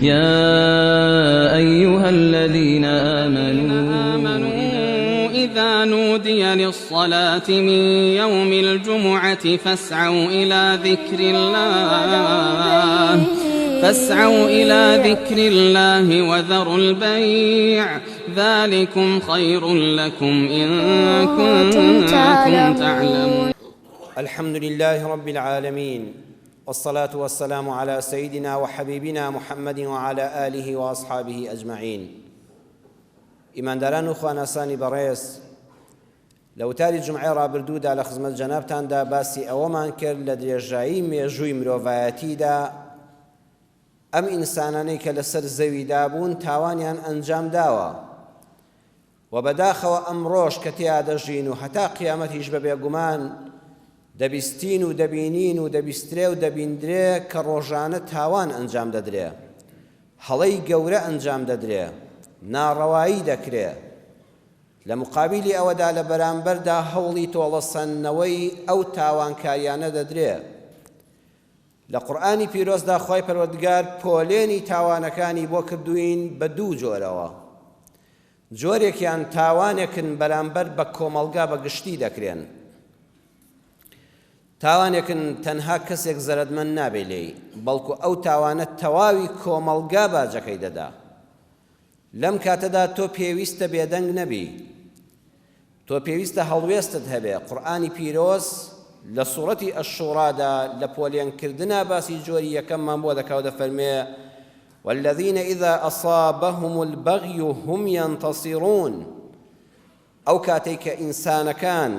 يا أيها الذين آمنوا إذا نودي للصلاة من يوم الجمعة فاسعوا إلى ذكر الله فاسعوا إلى ذكر الله وذروا البيع ذلكم خير لكم إن كنتم تعلمون. الحمد لله رب العالمين والصلاة والسلام على سيدنا وحبیبنا محمد وعلى آله وأصحابه أجمعین. ئیمانداران و خواناسانی بەڕێز، لە وتاری جومعەی ڕابردوودا لە خزمەت جەنابتاندا باسی ئەوەمان کرد لە درێژایی مێژووی مرۆڤایەتیدا ئەم ئینسانانەی کە لەسەر زەویدا بوون تاوانیان ئەنجام داوە وە بەداخەوە ئەمڕۆش کە تێیا دەژین و هەتا قیامەتیش بە بێگومان دەبیستین و دەبینین و دەبیسترێ و دەبیندرێ کە ڕۆژانە تاوان ئەنجام دەدرێ، هەڵەی گەورە ئەنجام دەدرێ، ناڕەوایی دەکرێ. لە مقابیلی ئەوەدا لە بەرامبەردا هەوڵی تۆڵەسەندنەوەی ئەو تاوانکاریانە دەدرێ. لە قورئانی پیرۆزدا خوای پەروەردگار پۆلێنی تاوانەکانی بۆ کردووین بە دوو جۆرەوە. جۆرێکیان تاوانێکن بەرامبەر بە کۆمەڵگا بە گشتی دەکرێن. تاوانێکن تەنها کەسێک زەرەدمەند نابێ لێی، بەڵکو ئەو تاوانە تەواوی کۆمەڵگا باجەکەی دەدا. لەم کاتەدا تۆ پێویستە بێدەنگ نەبی. تۆ پێویستە هەڵوێستت هەبێ. قورئانی پیرۆز لە سوڕەتی الشورادا لە پۆلێن کردنا باسی جۆری یەکەممان بۆ دەکا و دەفەرموێ، والذین اذا اصابهم البغی هم ینتصرون، ئەو کاتەی کە ئینسانەکان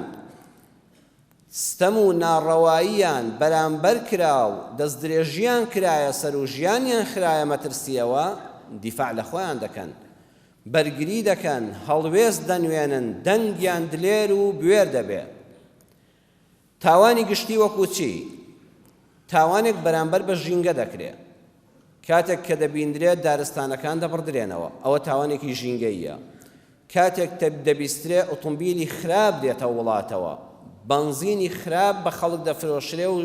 ستەم و ناڕەواییان بەرامبەر کرا و دەستدرێژییان کرایە سەر و ژیانیان خرایە مەترسییەوە، دیفاع لە خۆیان دەکەن، بەرگری دەکەن، هەڵوێست دەنوێنن، دەنگیان دلێر و بوێر دەبێ. تاوانی گشتی وەکو چی؟ تاوانێک بەرامبەر بە ژینگە دەکرێ. کاتێک کە دەبیندرێت دارستانەکان دەبڕدرێنەوە، ئەوە تاوانێکی ژینگەییە. کاتێک دەبیسترێ ئوتومبیلی خراپ دێتە وڵاتەوە، بەنزینی خراپ بە خەڵک دەفرۆشرێ و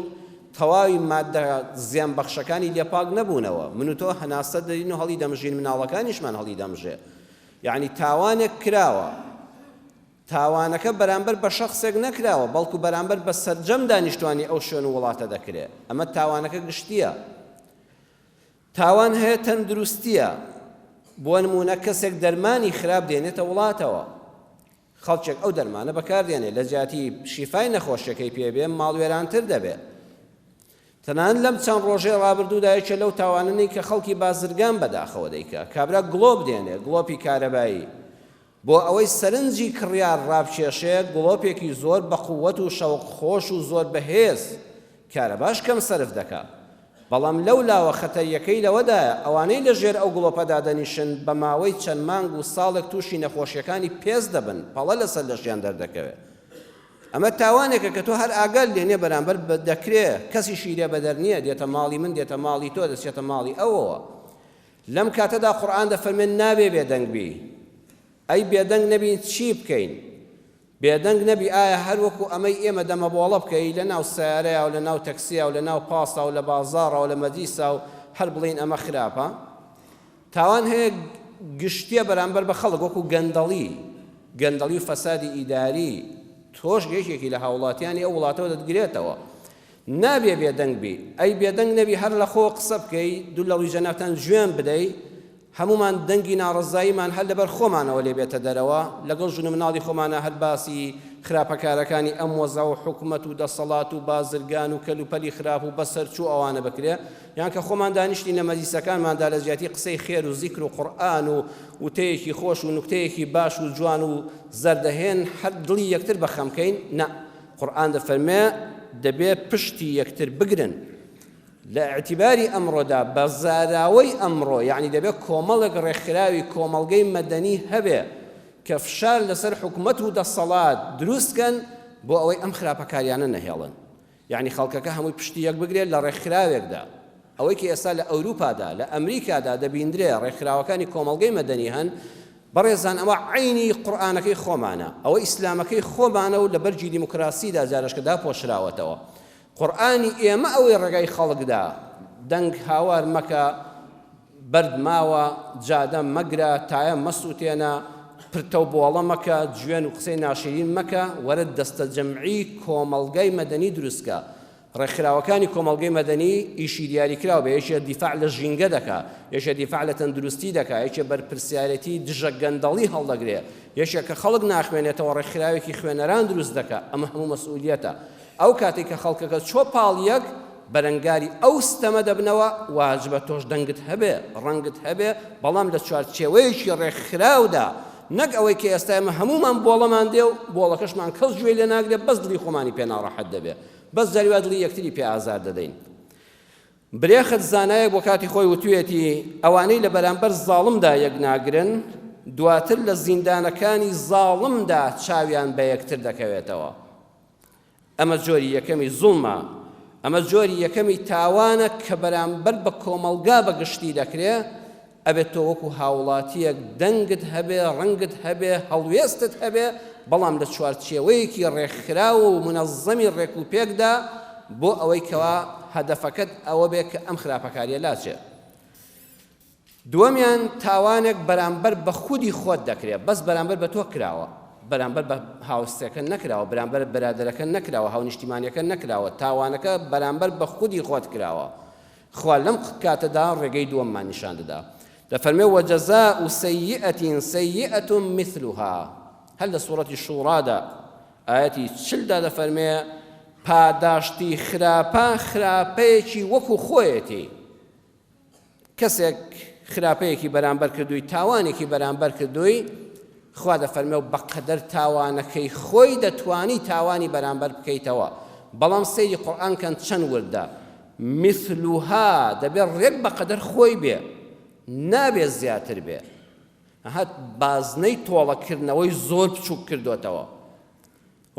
تەواوی ماددە زیانبەخشەکانی لێ پاک نەبوونەوە، من و تۆ هەناسە دەدەین و هەڵی دەمژین، مناڵەکانیشمان هەڵی دەمژێ. یەعنی تاوانێک کراوە، تاوانەکە بەرامبەر بە شەخسێک نەکراوە، بەڵکو بەرامبەر بە سەرجەم دانیشتوانی ئەو شوێن و وڵاتە دەکرێ. ئەمە تاوانەکە گشتییە. تاوان هەیە تەندروستییە، بۆ نموونە کەسێک دەرمانی خراپ دێنێتە وڵاتەوە، خەڵکێک ئەو دەرمانە بەکاردێنێ لە جیاتی شیفای نەخۆشیەکەی پێ بێ ماڵوێرانتر دەبێ. تەنانەت لەم چەند ڕۆژەی ڕابردوودا یەکێ لەو تاوانەی کە خەڵکی بازرگان بەداخەوە دەیکا، کابرا گڵۆپ دێنێ، گڵۆپی کارەبایی، بۆ ئەوەی سەرنجی کڕیار ڕابکێشێ، گڵۆپێکی زۆر بەقوەت و شەوق خۆش و زۆر بەهێز، کارەباش کەم سەرف دەکا. بەڵام لەو لاوە خەتەرییەکەی لەوەدایە ئەوانەی لە ژێر ئەو گڵۆپە دادەنیشن بە ماوەی چەند مانگ و ساڵێک تووشی نەخۆشییەکانی پێست دەبن، پەڵە لەسەر لەشیان دەردەکەوێ. ئەمە تاوانێکە کە تۆ هەر ئاگات لێ نییە بەرامبەر بە دەکرێ، کەسیشی لێ بەدەر نییە، دێتە ماڵی من، دێتە ماڵی تۆ، دەچێتە ماڵی ئەوەوە. لەم کاتەدا قورئان دەفەرمێ نابێ بێدەنگ بی. ئەی بێدەنگ نەبین چی بکەین؟ بێدەنگ نەبی ئایا هەر وەکو ئەمەی ئێمە دەمەبۆڵە بکەی لە ناو سەیارەیا و لە ناو تەکسیا و لە ناو پاسا و لە بازاڕا و لە مەجلیسا و هەر بڵێین ئەمە خراپە؟ تاوان هەیە گشتیە بەرامبەر بە خەڵک وەکو گەندەڵی، گەندەڵی و فەسادی ئیداری، تۆش یەکێکی لە هاوڵاتیانی ئەو وڵاتەوە دەتگرێتەوە. نابێ بێدەنگ بی. ئەی بێدەنگ نەبی هەر لە خۆوە قسە بکەی، دوور لە ڕووی جەنابتان جوێن بدەی، هەموومان دەنگی ناڕەزاییمان هەر لەبەر خۆمانەوە لێ بێتە دەرەوە، لەگەڵ ژن و مناڵی خۆمانا هەر باسی خراپەکارەکانی ئەم وەزع و حکومەت و دەسەڵات و بازرگان و کەلوپەلی خراپ و بەسەرچوو ئەوانە بکرێ، یان کە خۆمان دانیشتین لە مەجلیسەکانماندا لە جیاتی قسەی خێر و زیکر و قورئان و وتەیەکی خۆش و نوکتەیەکی باش و جوان و زەردەهێن هەر دڵی یەکتر بەخەم کەین، نا. قورئان دەفەرمێ دەبێ پشتی یەکتر بگرن لە ئیعتیباری ئەمڕۆدا بە زاراوەی ئەمڕۆ یەعنی دەبێ کۆمەڵێک ڕێکخراوی کۆمەڵگەی مەدەنی هەبێ کە فشار لەسەر حکومەت و دەسەڵات دروست کەن بۆ ئەوەی ئەم خراپەکاریانە نەهێڵن یەعنی خەڵکەکە هەمووی پشتی یەک بگرێت لە ڕێکخراوێکدا ئەوەی کە ئێستا لە ئەوروپادا، لە ئەمریکادا دەبیندرێ ڕێکخراوەکانی کۆمەڵگەی مەدەنی هەن، بەڕێزان ئەوە عەینی قورئانەکەی خۆمانە، ئەوە ئیسلامەکەی خۆمانە و لە بەرگی دیموکراسیدا جارێشکە داپۆشراوەتەوە. قورئانی ئێمە ئەوەی ڕێگای خەڵک دا، دەنگ هاوار مەکە. بەرد ماوە، جادە مەگرە، تایە مەسووتێنە، پرتە و بۆڵە مەکە، جوێن و قسەی ناشیرین مەکە، وەرە دەستەجەمعی کۆمەڵگای مەدەنی دروست کە. ڕێکخراوەکانی کۆمەڵگەی مەدەنی ئیشی دیاریکراو بێ، یەکێ دیفاع لە ژینگە دەکا، یەکێ دیفاع لە تەندروستی دەکا، یەکێ بەرپرسیارێتی دژە گەندەڵی هەڵدەگرێ، یەکێ کە خەڵک ناخوێنێتەوە ڕێکخراوێکی خوێنەران دروست دەکا، ئەمە هەموو مەسئولیەتە. ئەو کاتەی کە خەڵکەکە چۆ پاڵ یەک، بەرەنگاری ئەو ستەمە دەبنەوە، واجبە تۆش دەنگت هەبێ، ڕەنگت هەبێ، بەڵام لە چوارچێوەیەکی ڕێکخراودا، نەک ئەوەی کە ئێستا ئێمە هەموومان بۆڵەمان دێ و بۆڵەکەشمان کەس گوێی لێ ناگرێ، بەس دڵی خۆمانی پێ ناڕەحەت دەبێ، بەس جاری وا دڵی یەکتری پێ ئازار دەدەین. برێخت زانایەک بۆ کاتی خۆی وتویەتی، ئەوانەی لە بەرامبەر زاڵمدا یەک ناگرن، دواتر لە زیندانەکانی زاڵمدا چاویان بە یەکتر دەکەوێتەوە. ئەمە جۆری یەکەمی زوڵمە، ئەمە جۆری یەکەمی تاوانە کە بەرامبەر بە کۆمەڵگا بە گشتی دەکرێ، ئەبێت تۆ وەکو هاوڵاتییەک دەنگت هەبێ، ڕەنگت هەبێ، هەڵوێستت هەبێ، بەڵام لە چوارچێوەیەکی ڕێکخراو و مونەزەمی ڕێکوپێکدا بۆ ئەوەی کەوا هەدەفەکەت ئەوە بێ کە ئەم خراپەکارییە لاچێ. دووەمیان تاوانێک بەرامبەر بە خودی خۆت دەکرێ، بەس بەرامبەر بە تۆ کراوە، بەرامبەر بە هاوسێکە نەکراوە، بەرامبەر برادەرەکە نەکراوە، هاونیشتیمانیەکە نەکراوە، تاوانەکە بەرامبەر بە خودی خۆت کراوە. خوا لەم کاتەدا ڕێگەی دووەممان نیشان دەدا. دەفەرمێ وجزاء سیئة سیئة مثلها هەر لە سوڕەتی شوڕادا ئایەتی چلدا دەفەرمێ پاداشتی خراپە خراپەیەکی وەکو خۆیەتی. کەسێک خراپەیەکی بەرامبەر کردووی تاوانێکی بەرامبەر کردووی خوا دەفەرمێ و بەقەدەر تاوانەکەی خۆی دەتوانی تاوانی بەرامبەر بکەیتەوە بەڵام سەیری قورئان کەن چەند وردە مثلها دەبێت ڕێک بەقەدەر خۆی بێ نابێت زیاتر بێ هەت بازنەی تۆڵەکردنەوەی زۆر بچووک کردوتەوە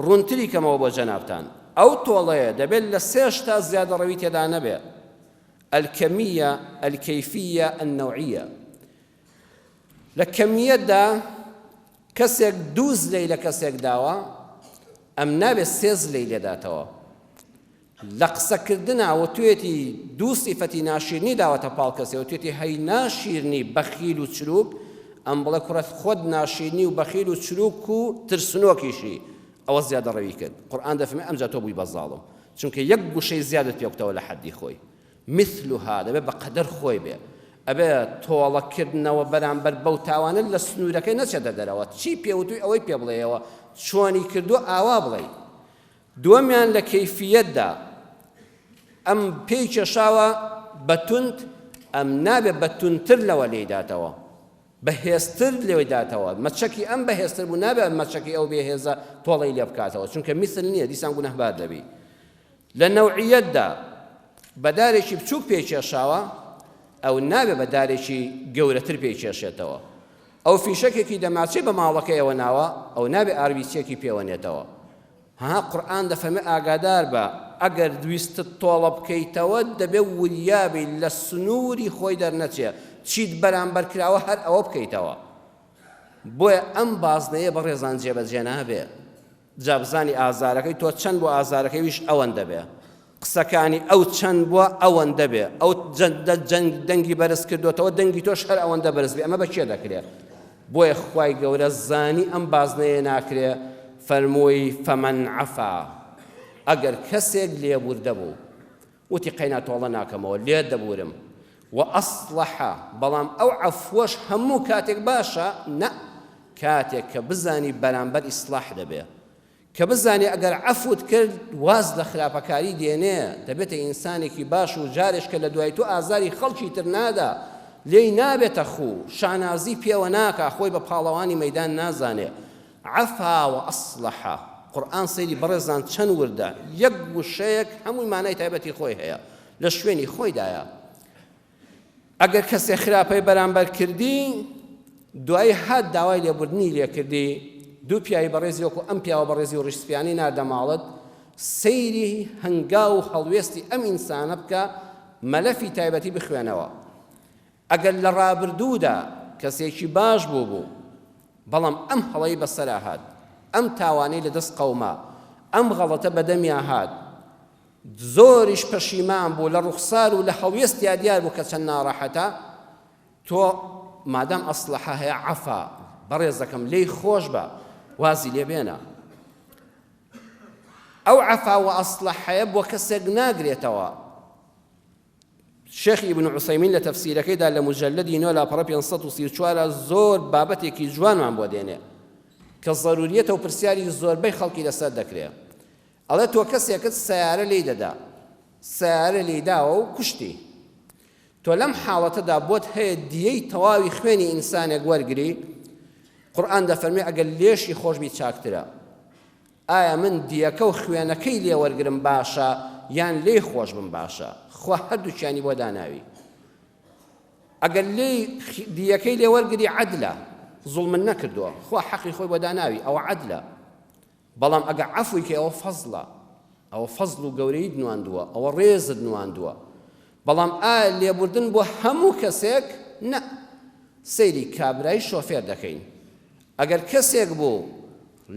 ڕوونتری کەمەوە بۆ جەنابتان ئەو تۆڵەیە دەبێت لە سێ شتا زیادەڕەوی تێدا نەبێ الکمیە، الکیفیە، النوعیە. لە کەمیەتدا کەسێک دوو زلەی لە کەسێک داوە ئەم نابێت سێ زلەی لێداتەوە لە قسەکردنا وتوێتی دوو سیفەتی ناشیرنی داوەتە پاڵ کەسێ وتوێتی هەی ناشیرنی بەخیل و چروک ئەم بڵێ کوڕە خۆت ناشیرنی و بەخیل و چروک و ترسنۆکیشی ئەوە زیادەڕەوی کرد قورئان دەفەرمێ ئەمجا تۆ بووی بە زاڵم چونکە یەک گوشەی زیادت پێ کوتەوە لە حەدی خۆی مثلها دەبێ بە قەدەر خۆی بێ ئەبێ تۆڵە کردنەوە بەرامبەر بەو تاوانە لە سنوورەکەی نەچێتە دەرەوە چی پێوتوی ئەوەی پێ بڵێیەوە چۆنی کردووە ئاوا بڵێی دووەمیان لە کەیفیەتدا ئەم پێی کێشاوە بە توند ئەم نابێ بە توندتر لەوە لێیداتەوە بەهێزتر لێی داتەوە، مەچەکی ئەم بەهێزتر بوو نابێ مەچەکی ئەو بێهێزە تۆڵەی لێ بکاتەوە، چونکە میسل نییە دیسان گوناهبار دەبی. لە نەوعیەتدا بە دارێکی بچووک پێی کێشاوە، ئەو نابێ بە دارێکی گەورەتر پێی کێشێتەوە. ئەو فیشەکێکی دەماچەی بە ماڵەکەیەوە ناوە، ئەو نابێ ئارویچیەکی پێوە نێتەوە. ها قورئان دەفەرمێ ئاگادار بە ئەگەر ویستت تۆڵە بکەیتەوە دەبێ وریا بی لە سنووری خۆی دەرنەچێ چیت بەرامبەر کراوە هەر ئەوە بکەیتەوە بۆیە ئەم بازنەیە بەڕێزان جێبەجێ نابێ جا بزانی ئازارەکەی تۆ چەند بۆ ئازارەکەی ویش ئەوەندە بێ قسەکانی ئەو چەند بووە ئەوەندە بێ ئەو جەنگ دەنگی بەرز کردوتەوە دەنگی تۆش هەر ئەوەندە بەرز بێ ئەمە بە کێ دەکرێ بۆیە خوای گەورە زانی ئەم بازنەیە ناکرێ فەرمووی فمن عفا ئەگەر کەسێک لێبوردە بوو وتی قەینا تۆڵە ناکەمەوە لێت دەبورم وأصلح بەڵام ئەو عەفوەش هەموو کاتێک باشە نە کاتێک کە بزانی بەرامبەر ئیسلاح دەبێ کە بزانێ ئەگەر عەفوت کرد واز لە خراپەکاری دێنێ دەبێتە ئینسانێکی باش و جارێش کە لە دوای تۆ ئازاری خەڵکی تر نادا لێی نابێتە خوو شانازی پێوە ناکا خۆی بە پاڵەوانی مەیدان نازانێ عفا وأصلح قورئان سەیری بەڕێزان چەند وردە یەک وشەیەک هەمووی مانای تایبەتی خۆی هەیە لە شوێنی خۆیدایە ئەگەر کەسێ خراپەی بەرامبەر کردی دوایی هات داوای لێبوردنی لێکردی دوو پیاوی بەڕێزی وەکو ئەم پیاوە بەڕێزی و ڕیشسپیانەی ناردە ماڵت سەیری هەنگاو و هەڵوێستی ئەم ئینسانە بکە مەلەفی تایبەتی بخوێنەوە ئەگەر لە ڕابردوودا کەسێکی باش بوو بوو بەڵام ئەم هەڵەی بەسەرا هات ئەم تاوانەی لە دەست قەوما ئەم غەڵەتە بەدەمیا هات زۆریش پەشیمان بوو، لە ڕوخسار و لە هەڵوێستیا دیار بوو کە چەند ناڕەحەتە. تۆ مادام ئەسڵەحە هەیە عەفا بەڕێزەکەم لێی خۆش بە وازی لێ بێنە. ئەو عەفا و ئەسڵەحەیە بۆ کەسێک ناگرێتەوە. شێخ ئیبن عوسەیمین لە تەفسیرەکەیدا لە مجلدی 9 لاپەڕە 534 زۆر بابەتێکی جوانمان بۆ دێنێ کە زەروریەتە و پرسیاری زۆربەی خەڵکی لەسەر دەکرێ. ئەڵێ تۆ کەسێکت سەیارە لێی دەدا، سەیارە لێی داوە و کوشتی. تۆ لەم حاڵەتەدا بۆت هەیە دیەی تەواوی خوێنی ئینسانێک وەرگری؟ قورئان دەفەرمێ ئەگەر لێشی خۆش بی چاکترە. ئایا من دیەکە و خوێنەکەی لێ وەرگرم باشە یان لێی خۆش بم باشە؟ خوا هەردووکیانی بۆ داناوی. ئەگەر لێی دیەکەی لێ وەرگری عەدلە، زوڵمت نەکردووە، خوا حەقی خۆی بۆ داناوی، ئەوە عەدلە. بەڵام ئەگە عەفوی کەی ئەوە فەزڵە، ئەوە فەزڵ و گەورەییت نواندووە، ئەوە ڕێزت نواندووە. بەڵام ئایا لێبوردن بۆ هەموو کەسێک؟ نا. سەیری کابرای شۆفێر دەکەین. ئەگەر کەسێک بوو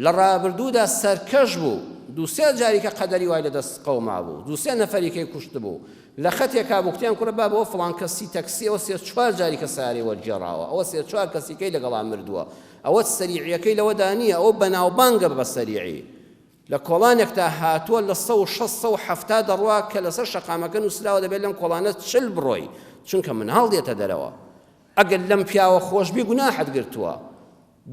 لە ڕابردوودا سەرکەش بوو، دووسێ جاریکە قەدەری وای لەدەست قەومابوو، دووسێ نەفەریکەی کوشتبوو، لە خەتێکا بوو کوتیان کوڕە بابە ئەوە فڵان کەسی تەکسی ئەوە سێ چوار جاریکە سەیارەی وەرگێڕاوە، ئەوە سێ چوار کەسیکەی لەگەڵا مردووە، ئەوە سەریعیەکەی لەوەدا نییە، ئەوە بەناوبانگە بە سەریعی. لە کۆڵانێکدا هاتووە لە 160 170 دەڕوا کە لەسەر شەقامەکە نووسراوە دەبێت لەم کۆڵانە 40 بڕۆی چونکە مناڵ دێتە دەرەوە. ئەگەر لەم پیاوە خۆشبی گوناحت گرتووە.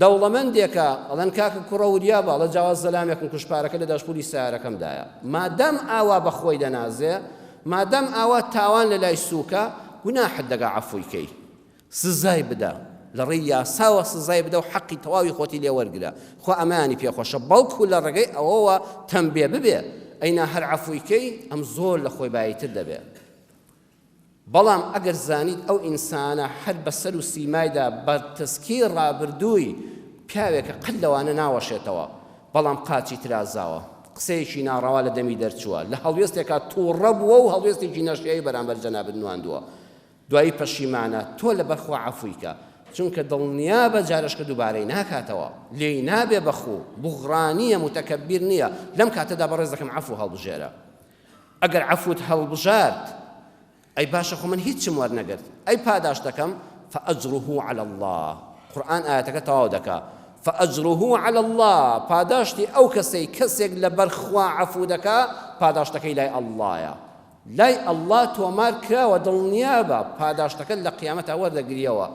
دەوڵەمەندێکە ئەڵێن کاکە کوڕە وریا بە ئەڵێ جاوا زەلامێکم کوشت پارەکە لە داشپولی سەیارەکەم دایە. مادام ئاوا بە خۆی دەنازێ، مادام ئاوا تاوان لە لای سووکە، گوناحت دەگا عەفووی کەی. سزای بدە، لە ڕێی یاساوە سزای بدە و حەقی تەواوی خۆتی لێ وەرگرە، خوا ئەمەیانی پێ خۆشە، بەڵکو لە ڕێگەی ئەوەوە تەمبێ ببێ، ئەینا هەر عەفووی کەی ئەم زۆر لە خۆی باییتر دەبێ. بەڵام ئەگەر زانیت ئەو ئینسانە هەر بە سەر و سیمایدا بە تەسکی ڕابردووی پیاوێکە قەت لەوانە ناوەشێتەوە، بەڵام قاچی ترازاوە، قسەیەکی ناڕەوا لە دەمی دەرچووە، لە هەڵوێستێکا تووڕە بووە و هەڵوێستێکی نەشیاوی بەرامبەر جەنابت نواندووە، دوایی پەشیمانە تۆ لەبەر خوا عەفوی کە چونکە دڵنیابە جارەشکە دووبارەی ناکاتەوە لێی نابێ بەخوو بوغڕانیە متەکەبیر نیە لەم کاتەدا بەڕێزەکەم عەفو هەڵبژێرە ئەگەر عەفوت هەڵبژارد ئەی باشە خۆ من هیچم وەرنەگرت ئەی پاداشتەکەم فأجره على الله قورئان ئایەتەکە تەواو دەکا فأجره على الله پاداشتی ئەو کەسەی کەسێک لەبەر خوا عەفو دەکا پاداشتەکەی لای ئەڵڵایە لای اللە تۆمار کراوە دڵنیابە پاداشتەکەت لە قیامەتا وەردەگریەوە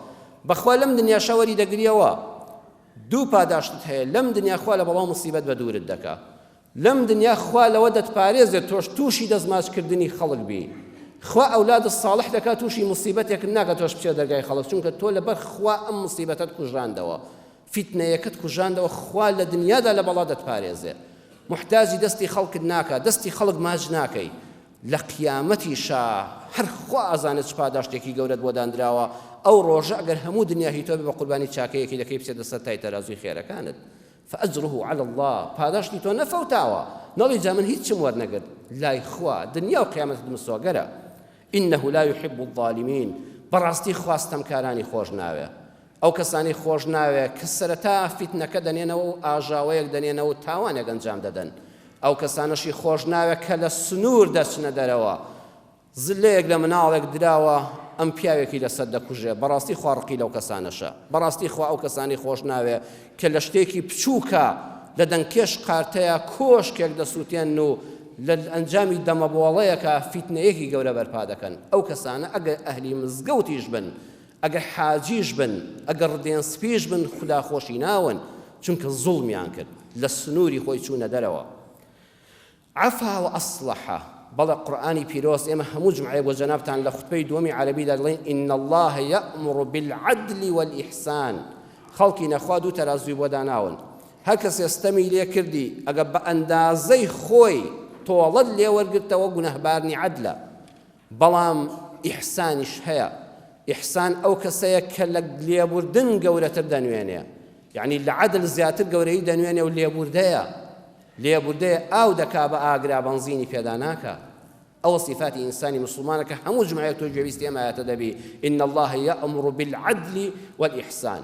بەخوا لەم دنیاشا وەری دەگریەوە دوو پاداشتت هەیە لەم دنیا خوا لە بەڵا و مصیبەت بە دوورت دەکا لەم دنیا خوا لەوە دەتپارێزێت تۆش تووشی دەستماچکردنی خەڵک بی خوا ئەولادت ساڵح دەکات تووشی مصیبەتێک ناکە تۆش بچێ دەرگای خەڵک چونکە تۆ لەبەر خوا ئەم مصیبەتەت کوژاندەوە فیتنەیەکەت کوژاندەوە خوا لە دنیادا لە بەڵا دەتپارێزێ موحتاجی دەستی خەڵکت ناکا دەستی خەڵک ماچ ناکەی لە قیامەتیشا هەر خوا ئەزانێت چ پاداشتێکی گەورەت بۆ داندراوە ئەو ڕۆژە ئەگەر هەموو دنیا هی تۆ بێ بە قوربانی چاکەیەکی دەکەی بچێتە سەر تای تەرازووی خێرەکانت فأجره على الله پاداشتی تۆ نەفەوتاوە نەڵی جا من هیچم وەرنەگرت لای خوا دنیا و قیامەتت مسۆگەرە إنه لا يحب الظالمين بەڕاستی خوا ستەمکارانی خۆش ناوێ ئەو کەسانەی خۆش ناوێ کە سەرەتا فیتنەکە دەنێنەوە و ئاژاوەیەک دەنێنەوە و تاوانێک ئەنجام دەدەن. ئەو کەسانەشی خۆش ناوێ کە لە سنوور دەچنە دەرەوە. زلەیەک لە مناڵێک دراوە ئەم پیاوێکی لەسەر دەکوژێ. بەڕاستی خوا ڕقی لەو کەسانەشە. بەڕاستی خوا ئەو کەسانەی خۆش ناوێ کە لە شتێکی بچووکا لە دەنکێش قارتەیا کۆشکێک دەسووتێنن و لە ئەنجامی دەمەبۆڵەیەکا فیتنەیەکی گەورە بەرپا دەکەن. ئەو کەسانە ئەگەر ئەهلی مزگەوتیش بن ئەگەر حاجیش بن ئەگەر ڕدێن سپیش بن خودا خۆشی ناون چونکە زوڵمیان کرد لە سنووری خۆی چوونە دەرەوە عفا و ئەسڵح بەڵێ قورئانی پیرۆز ئێمە هەموو جمعەیەک بۆ جەنابتان لە خوتبەی دووەمی عەرەبیدا دەڵێین ان الله یأمر بالعدل والإحسان خەڵکی نەخوا دوو تەرازووی بۆ داناون هەر کەسێ ستەمی لێ کردی ئەگە بە ئەندازەی خۆی تۆڵەت لێ وەرگرتەوە گوناهبارنی عەدلە بەڵام ئیحسانیش هەیە، ئیحسان ئەو کەسەیە کە لە لێبوردن گەورەتر دەنوێنێ، یەعنی لە عەدل زیاتر گەورەیی دەنوێنێ و لێبوردەیە، لێبوردەیە ئاو دەکا بە ئاگرا بەنزینی پێدا ناکا. ئەوە سیفاتی ئینسانی موسڵمانە کە هەموو جومعەیەک تۆ گوێبیستی ئەم ئایەتە دەبی، ان اللە یامر بالعدل والإحسان.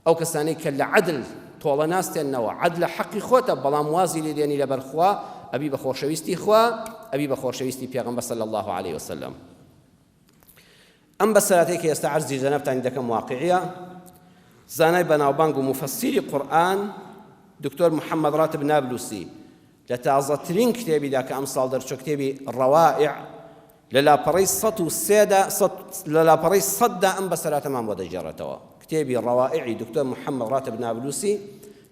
ئەو کەسانەی کە لە عەدل تۆڵە ناستێننەوە، عەدلە حەقی خۆتە بەڵام وازی لێ دێنی لەبەر خوا، ئەبی بە خۆشەویستی خوا، ئەبی بە خۆشەویستی پێغەمبەر صلی اللە علیە وسلم. ئەم بەسەراتەی کە ئێستا عەرزی جەنابتانی دەکەم واقعیە، زانای بەناوبانگ و موفەسیری قورئان دکتۆر محەممەد ڕاتب نابلوسی لە تازەترین کتێبیدا کە ئەمساڵ دەرچووە کتێبی ڕەوائع لە لاپەڕەی 103 دا لە لاپەڕەی سەددا ئەم بەسەراتەمان بۆ دەگێڕێتەوە کتێبی ڕەوائعی دکتۆر محەممەد ڕاتب نابلوسی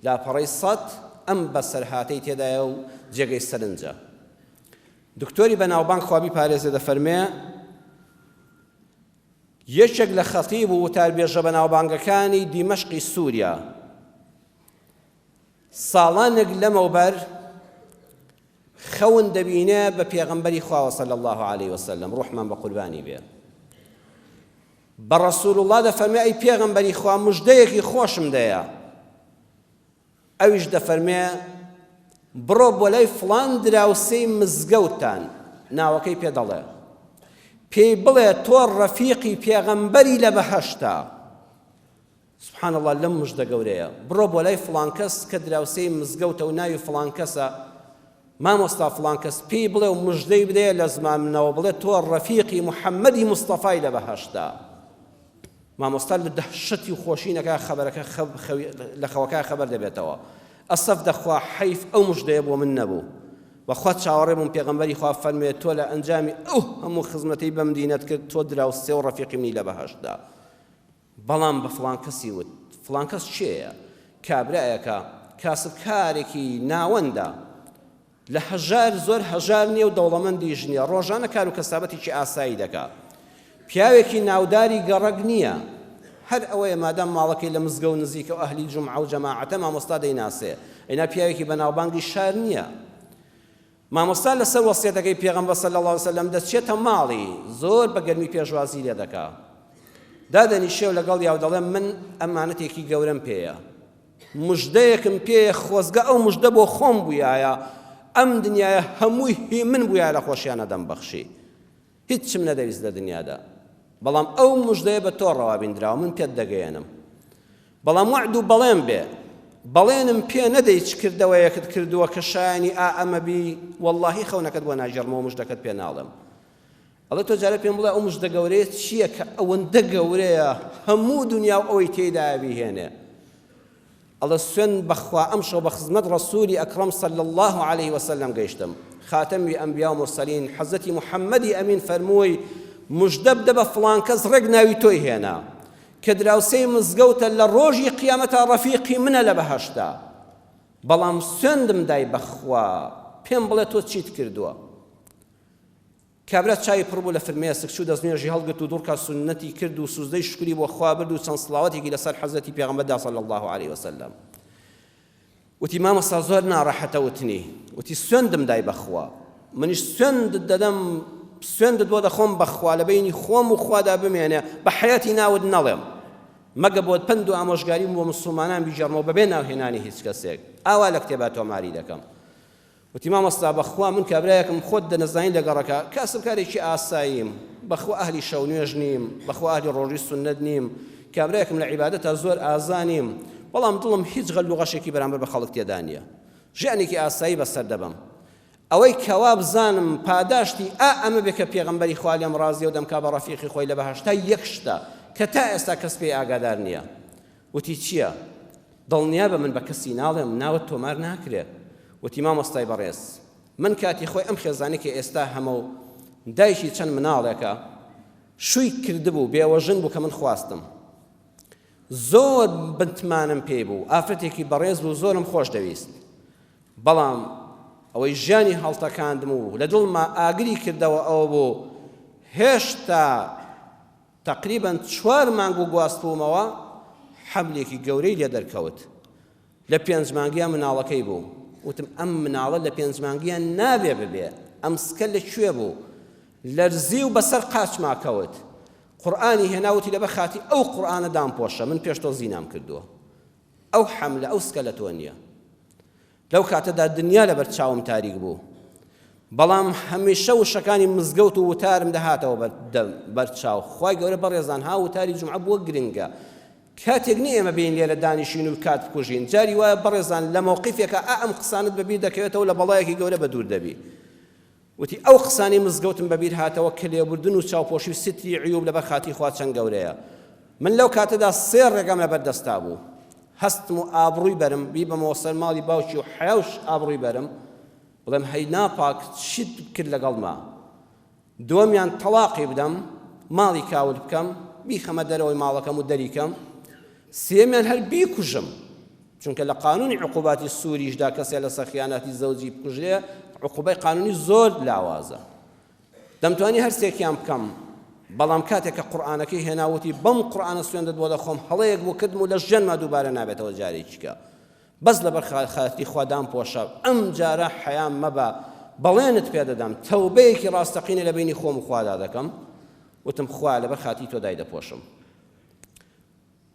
لاپەڕەی سەد ئەم بەسەرهاتەی تێدایە و جێگەی سەرنجە دکتۆری بەناوبانگ خوا بیپارێزێ دەفەرمێ، یەکێک لە خەتیب و وتاربێژە بەناوبانگەکانی دیمەشقی سووریا ساڵانێک لەمەوبەر خەون دەبینێ بە پێغەمبەری خواوە صلی الله علیه وسلم ڕوحمان بە قوربانی بێ بە ڕسول الله دەفەرمێ ئەی پێغەمبەری خوا مژدەیەکی خۆشم دەیە ئەویش دەفەرمێ، بڕۆ بۆ لای فڵان دراوسێی مزگەوتتان، ناوەکەی پێ دەڵێ، پێی بڵێ تۆ ڕەفیقی پێغەمبەری لە بەهەشتا. سبحان اللە لەم مژدە گەورەیە، بڕۆ بۆ لای فڵان کەس کە دراوسێی مزگەوتە و ناوی فڵان کەسە، مامۆستا فڵان کەس، پێی بڵێ و مژدەی بدەیە لە زمان منەوە بڵێ تۆ ڕەفیقی محەممەدی مستەفای لە بەهەشتا. مامۆستا لە دەهشەتی و خۆشی نەکا خەبەرەکە لە خەوەکە خەبەر دەبێتەوە ئەسەف دەخوا حەیف ئەو مژدەیە بۆ من نەبوو بەخوا چاوەڕێ بووم پێغەمبەری خوا فەرموێ تۆ لە ئەنجامی ئەو هەموو خزمەتەی بەم دینەت کرد تۆ دراوسێ و ڕەفیقی منی لە بەهەشتدا بەڵام بە فڵان کەسی وت فڵان کەس کێیە کابرایەکە کاسبکارێکی ناوەندە لە هەژار زۆر هەژار نییە و دەوڵەمەندیش نییە، ڕۆژانە کار و کەسابەتێکی ئاسایی دەکا. پیاوێکی ناوداری گەڕەک نییە. هەر ئەوەیە مادام ماڵەکەی لە مزگەوت نزیکە و ئەهلی جومعە و جەماعەتە مامۆستا دەیناسێ. ئەینا پیاوێکی بەناوبانگی شار نییە. مامۆستا لەسەر وەسیەتەکەی پێغەمبەر صلی اللە علیە وسلم دەچێتە ماڵی، زۆر بە گەرمی پێشوازی لێ دەکا. دادەنیشێ و لەگەڵیا و دەڵێ من ئەمانەتێکی گەورەم پێیە. مژدەیەکم پێیە خۆزگە ئەو مژدە بۆ خۆم بوویایە ئەم دنیایە هەمووی هی من بوویایە لە خۆشیانە دەمبەخشی هیچم نەدەویست لە دنیادا بەڵام ئەو مژدەیە بە تۆ ڕەوا بیندراوە من پێت دەگەیەنم بەڵام وەعد و بەڵێن بێ بەڵێنم پێ نەدەی چ کردەوەیەکت کردووە کە شایانی ئا ئەمە بی وەڵڵاهی خەونەکەت بۆ ناگێڕمەوە مژدەکەت پێ ناڵێم ئەڵێ تۆ جارێ پێم بڵێ ئەو مژدە گەورەیە چییە کە ئەوەندە گەورەیە هەموو دنیا و ئەوەی تێیدایە بیهێنێ؟ ئەڵێ سوێند بەخوا ئەمشەو بە خزمەت ڕەسوولی ئەکڕەم صلی اللە علیه وسلم گەیشتم خاتەمی ئەنبیا و مورسەلین حەزرەتی محەممەدی ئەمین فەرمووی مژدە بدە بە فڵان کەس ڕێک ناوی تۆی هێنا کە دراوسێی مزگەوتە لە ڕۆژی قیامەتا ڕەفیقی منە لە بەهەشتا بەڵام سوێندم دای بەخوا پێم بڵێ تۆ چیت کردووە کابرا چاوی پڕ بوو لە فرمێسک، چوو دەستنوێژی هەڵگرت و دوو ڕکات سوننەتی کرد و سوجدەی شوکری بۆ خوا برد و چەند سڵاوەتێکی لەسەر حەزرەتی پێغەمبەر دا صلی اللە علیە وسلم. وتی مامۆستا زۆر ناڕەحەتە وتنی. وتی سوێندم دای بەخوا. منیش سوێندت دەدەم سوێندت بۆ دەخۆم بەخوا لە بەینی خۆم و خوادا بمێنێ بە حەیاتی ناوت نەڵێم. مەگە بۆت پەند و ئامۆژگاریم بۆ مسوڵمانان بیگێڕمەوە بەبێ ناوهێنانی هیچ کەسێک. ئاوا لە کتێبا تۆماری دەکەم. وتی مامۆستا بەخوا من کابرایەکم خۆت دەنەزانی لە گەڕەکە کاسبکارێکی ئاساییم بەخوا ئەهلی شەو نوێژ نیم بەخوا ئەهلی ڕۆژی سوننەت نیم کابرایەکم لە عیبادەتا زۆر ئازا نیم بەڵام دڵم هیچ غەل و غەشێکی بەرامبەر بە خەڵک تێدا نییە ژیانێکی ئاسایی بەسەر دەبەم ئەوەی کەوا بزانم پاداشتی ئا ئەمە بێ کە پێغەمبەری خوا لێم ڕازیە و دەمکا بە ڕەفیقی خۆی لە بەهەشتا یەک شتە کە تا ئێستا کەس پێی ئاگادار نییە وتی چییە؟ دڵنیابە من بە کەسی ناڵێم ناوت تۆمار ناکرێ. وتی مامۆستای بەڕێز من کاتی خۆی ئەم خێزانەی کە ئێستا هەمە و دایکی چەند مناڵێکە شووی کردبوو بێوەژن بوو کە من خواستم زۆر بنتمانم پێی بوو ئافرەتێکی بەڕێز بوو زۆرم خۆش دەویست بەڵام ئەوەی ژیانی هەڵتەکاندم و لە دڵما ئاگری کردەوە ئەوە بوو هێشتا تەقریبەن چوار مانگ بوو گواستبوومەوە، حەملێکی گەورەی لێ دەرکەوت. لە پێنج مانگیا مناڵەکەی بوو. وتم ئەم مناڵە لە پێنج مانگیا نابێ ببێ، ئەم سکە لە کوێ بوو؟ لەرزی و بەسەر قاچما کەوت. قورئانی هێنا وتی لەبەر خاتری ئەو قورئانە دامپۆشە، من پێش تۆ زینام کردووە. ئەو حەملە، ئەو سکە لە تۆ نییە. لەو کاتەدا دنیا لەبەر چاوم تاریک بوو. بەڵام هەمیشە وشەکانی مزگەوت و وتارم دەهاتەوە بەر چاو. خوای گەورە بەڕێزان ها وتاری جومعە بۆ گرنگە. کاتێک نییە ئێمە بێین لێرە دانیشین و کات بکوژین. جاری وایە بەڕێزان لە مەوقیفێکا ئا ئەم قسانەت بەبیر دەکەوێتەوە لە بەڵایەکی گەورە بەدوور دەبی. وتی ئەو قسانەی مزگەوتم بەبیر هاتەوە کە لێبوردن و چاوپۆشی و ستری عیوب لەبەر خاتری خوا چەند گەورەیە. من لەو کاتەدا سێ ڕێگام لەبەر دەستا بوو. هەستم و ئابڕووی بەرم، بیبەمەوە سەر ماڵی باوکی و حەیا و ئابڕووی بەرم، بڵێم هەی ناپاک چیت کرد لەگەڵما. دووەمیان تەڵاقی بدەم، ماڵی کاول بکەم، بیخەمە دەرەوەی ماڵەکەم و دەریکەم. سێیەمیان هەر بیکوژم، چونکە لە قانونی عقوباتی سوریشدا کەسێ لەسەر خیانەتی زەوجی بکوژرێ عقوبەی قانونی زۆر لاوازە. دەمتوانی هەرسێکیان بکەم، بەڵام کاتێک کە قورئانەکەی هێنا وتی بەم قورئانە سوێندت بۆ دەخۆم هەڵەیەک بوو کردم و لە ژیانما دووبارە نابێتەوە جارێکیکە. بەس لەبەر خاتری خوا دامپۆشە ئەم جارە حەیام مەبە بەڵێنت پێ دەدەم تەوبەیەکی ڕاستەقینە لە بەینی خۆم و خوادا دەکەم وتم خوایە لەبەر خاتری تۆ دایدەپۆشم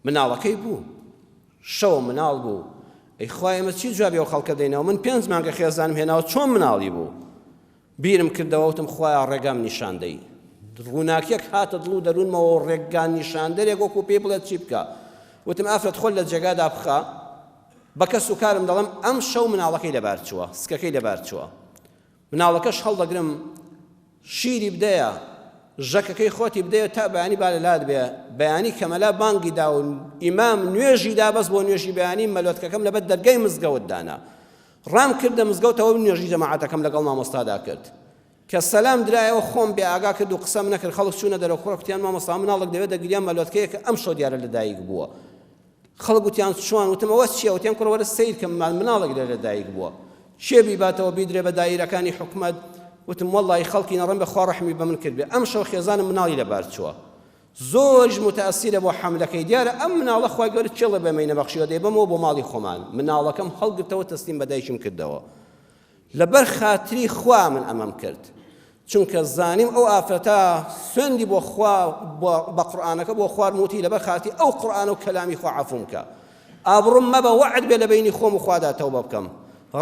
مناڵەکەی بوو شەوە مناڵ بوو ئەی خوایە ئێمە چی جوابی ئەو خەڵکە دەینەوە من پێنج مانگە خێزانم هێناوە چۆن مناڵی بوو بیرم کردەوە وتم خوایە ڕێگام نیشان دەی. ڕووناکیەک هاتە دڵ و دەروونمەوە و ڕێگا نیشاندەرێک وەکو پێی بڵێت چی بکە. وتم ئافرەت خۆت لە جێگادا بخە، بە کەس و کارم دەڵێم ئەم شەو مناڵەکەی لەبار چووە، سکەکەی لەبار چووە. مناڵەکەش هەڵدەگرم شیری بدەیە، ژەکەکەی خۆتی بدەیە تا بەیانی با لەلات بێ. بەیانی کە مەلا بانگی دا و ئیمام نوێژی دا بەس بۆ نوێژی بەیانی مەلۆتکەکەم لەبەر دەرگای مزگەوت دانا. ڕام کردە مزگەوتەوە و نوێژی جەماعەتەکەم لەگەڵ مامۆستادا کرد. کە سەلام درایەوە خۆم بێ ئاگا کرد و قسەم نەکرد، خەڵک چوونە دەرەوە کوڕە کوتیان مامۆستا مناڵێک دەوێ دەگریا مەلۆتکەیەکە ئەمشەو دیارە لەدایک بووە. خەڵک وتیان چۆن؟ وتم ئەوە چییە؟ وتیان کوڕە وەرە سەیر کە مناڵێک لێرە لەدایک بووە. کێ بیباتەوە بیدرێ بە دایرەکانی حکومەت؟ وتم وەڵڵاهی خەڵکی نەڕەم بێ خوا ڕەحمی بە من کردبێ ئەمشەو خێزانم مناڵی لەبار چووە. زۆریش موتەئەسیرە بۆ حەملەکەی دیارە ئەم مناڵە خوای گەورە کێڵێ بەمەی نەبەخشیوە دەیبەمەوە بۆ ماڵی خۆمان مناڵەکەم هەڵگرتەوە تەسلیم بە دایکیم کردەوە لەبەر خاتری خوا من ئەمەم کرد چونکە زانیم ئەو ئافرەتە سوێندی بۆ خوا بە قورئانەکە بۆ خوارد وتی لەبەر خاتری ئەو قورئانە و کەلامی خوا عەفوم کە ئابڕوم مەبە وەعد بێ لە بەینی خۆم و خوادا تەوبە بکەم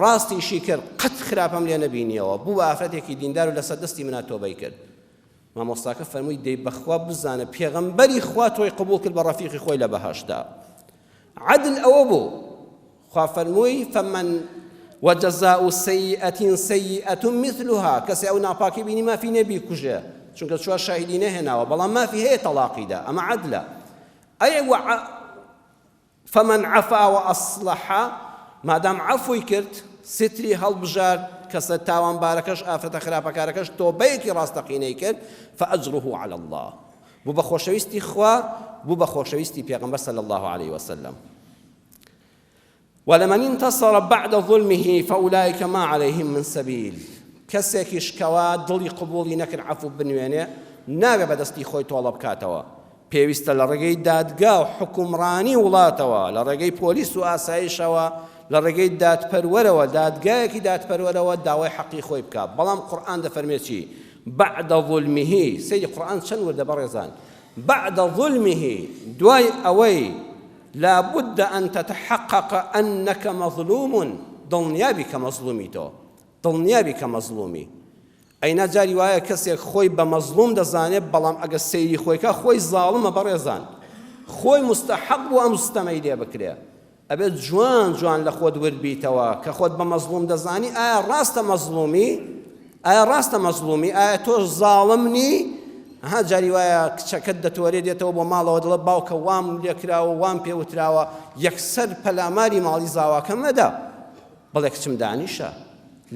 ڕاستیشی کرد قەت خراپەم لێ نەبینیەوە بوو بە ئافرەتێکی دیندار و لەسەر دەستی منا تۆبەی کرد مامۆستاکە فەرمووی دەی بەخوا بزانە پێغەمبەری خوا تۆی قبوڵ کرد بە ڕەفیقی خۆی لە بەهەشتدا عەدل ئەوە بوو خوا فەرمووی فمن وجزاء سيئة سيئة مثلها کەسێ ئەو ناپاکی بینی مافی نییە بیکوژێ چونکە چوار شاهیدی نەهێناوە بەڵام مافی هەیە تەڵاقیدا ئەمە عەدلە ئەی فمن عفا وأصلح، مادام عەفوی کرد، ستری هەڵبژارد، کەسە تاوانبارەکەش، ئافرەتە خراپەکارەکەش تۆبەیەکی ڕاستەقینەی کرد، فأجره علی اللە، بوو بە خۆشەویستی خوا، بوو بە خۆشەویستی پێغەمبەر صلی اللە علیه وسلم. ولمن انتصر بعد ظلمه فأولئک ما علیهم من سبیل، کەسێکیش کەوا دڵی قبوڵی نەکرد عەفو بنوێنێ، نابێ بەدەستی خۆی تۆڵە بکاتەوە، پێویستە لە ڕێگەی دادگا و حوکمڕانی وڵاتەوە، لە ڕێگەی پۆلیس و ئاسایشەوە، لە ڕێگەی دادپەروەرەوە، دادگایەکی دادپەروەرەوە داوای حەقی خۆی بکا. بەڵام قورئان دەفەرمێ چی؟ بعد ظلمه، سەیری قورئان چەند وردە بەڕێزان، بعد ظلمه، دوای ئەوەی لابد ان تتحقق انک مظلوم، دڵنیابی کە مەزڵومی تۆ، دڵنیابی کە مەزڵومی. ئەینا جاری وایە کەسێک خۆی بە مەزڵوم دەزانێت بەڵام ئەگەر سەیری خۆی کا خۆی زاڵمە بەڕێزان خۆی مستەحەق بوو ئەم ستەمەی لێ بکرێ ئەبێت جوان جوان لە خۆت ورد بیتەوە کە خۆت بە مەزڵوم دەزانی ئایا ڕاستە مەزڵومی ئایا ڕاستە مەزڵومی ئایا تۆش زاڵم نی ها جاری وایە کچەکەت دەتۆرێ دێتەوە بۆ ماڵەوە دەڵێ باوکە وام لێکراوە وام پێوتراوە یەکسەر پەلاماری ماڵی زاواکە مەدە بەڵێ کچم دانیشە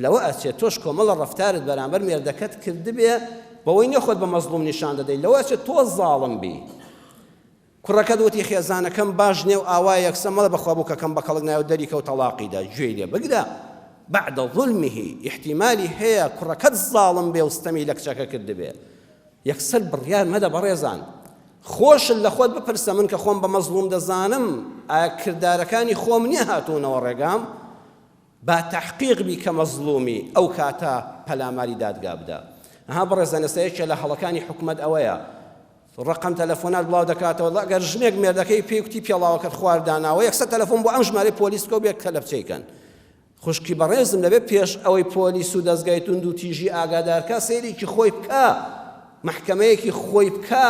لەوە ئەچێ تۆش کۆمەڵە ڕەفتارت بەرامبەر مێردەکەت کردبێ بەوەی نیە خۆت بە مەزڵوم نیشان دەدەی لەوە ئەچێ تۆ زاڵم بی کوڕەکەت وتی خێزانەکەم باش نیە و ئاوا یەکسە مەڵێ بەخوا بووکەکەم بە کەڵک نایە و دەریکە و تەڵاقی دا گوێی لێ بگرە بعد ظلمه احتیمالی هەیە کوڕەکەت زاڵم بێ و ستەمی لە کچەکە کردبێ یەکسەر بڕیار مەدە بەڕێزان خۆشت لە خۆت بپرسە من کە خۆم بە مەزڵوم دەزانم ئایا کردارەکانی خۆم نییە هاتوونەوە ڕێگام با تەحقیق بی کە مەزڵومی ئەو کاتە پەلاماری دادگا بدە ئەها بەڕێزان ئێستا یەکێ لە هەڵەکانی حکومەت ئەوەیە ڕقم تەلەفۆنات بڵاو دەکاتەوە ئەگەر ژنێک مێردەکەی پێی کوتی پێڵاوەکەت خوار داناوە یەکسەر تەلەفۆن بۆ ئەم ژمارەی پۆلیس بکە و بێ کەلەپچەی کەن خوشکی بەڕێزم دەبێ پێش ئەوەی پۆلیس و دەزگای توند و تیژی ئاگادار کا سەیرێکی خۆی بکا مەحکەمەیەکی خۆی بکا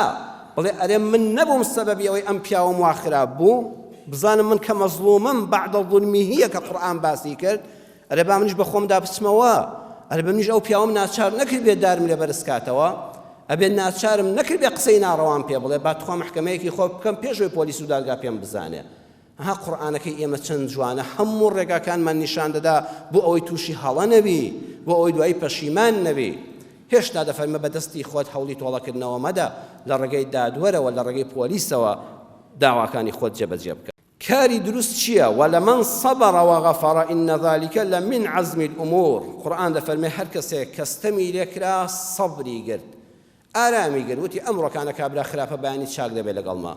بڵێ ئەرێ من نەبووم سەبەبی ئەوەی ئەم پیاوەم وا خراپ بوو بزانم من کە مەزڵومم بعد ظلمه کە قورئان باسی کرد ئەرێ با منیش بە خۆمدا بچمەوە. ئەرێ بە منیش ئەو پیاوەم ناچار نەکردبێ دارم لێ بەرز کاتەوە، ئەبێ ناچارم نەکردبێ قسەی ناڕەوام پێ بڵێ، با تخوا مەحکەمەیەکی خۆ بکەم پێش ئەوەی پۆلیس و دادگا پێم بزانێ. ها قورئانەکەی ئێمە چەند جوانە هەموو ڕێگاکانمان نیشان دەدا بۆ ئەوەی تووشی هەڵە نەبی، بۆ ئەوەی دوایی پەشیمان نەبی. هێشتا دەفەرمێ بە دەستی خۆت هەوڵی تۆڵەکردنەوە مەدە، لە ڕێگەی دادوەرەوە، لە ڕێگەی پۆلیسەوە داواکانی خۆت جێبەجێ بکە. کاری دروست چیە؟ ولمن صبر وغفر ان ذلک لمن عزم الامور، قورئان دەفەرمێ هەر کەسێک کە ستەمی لێکرا سەبری گرت ئارامی گرت وتی ئەمڕۆکانە کابرا خراپە بەیانی چاک دەبێت لەگەڵما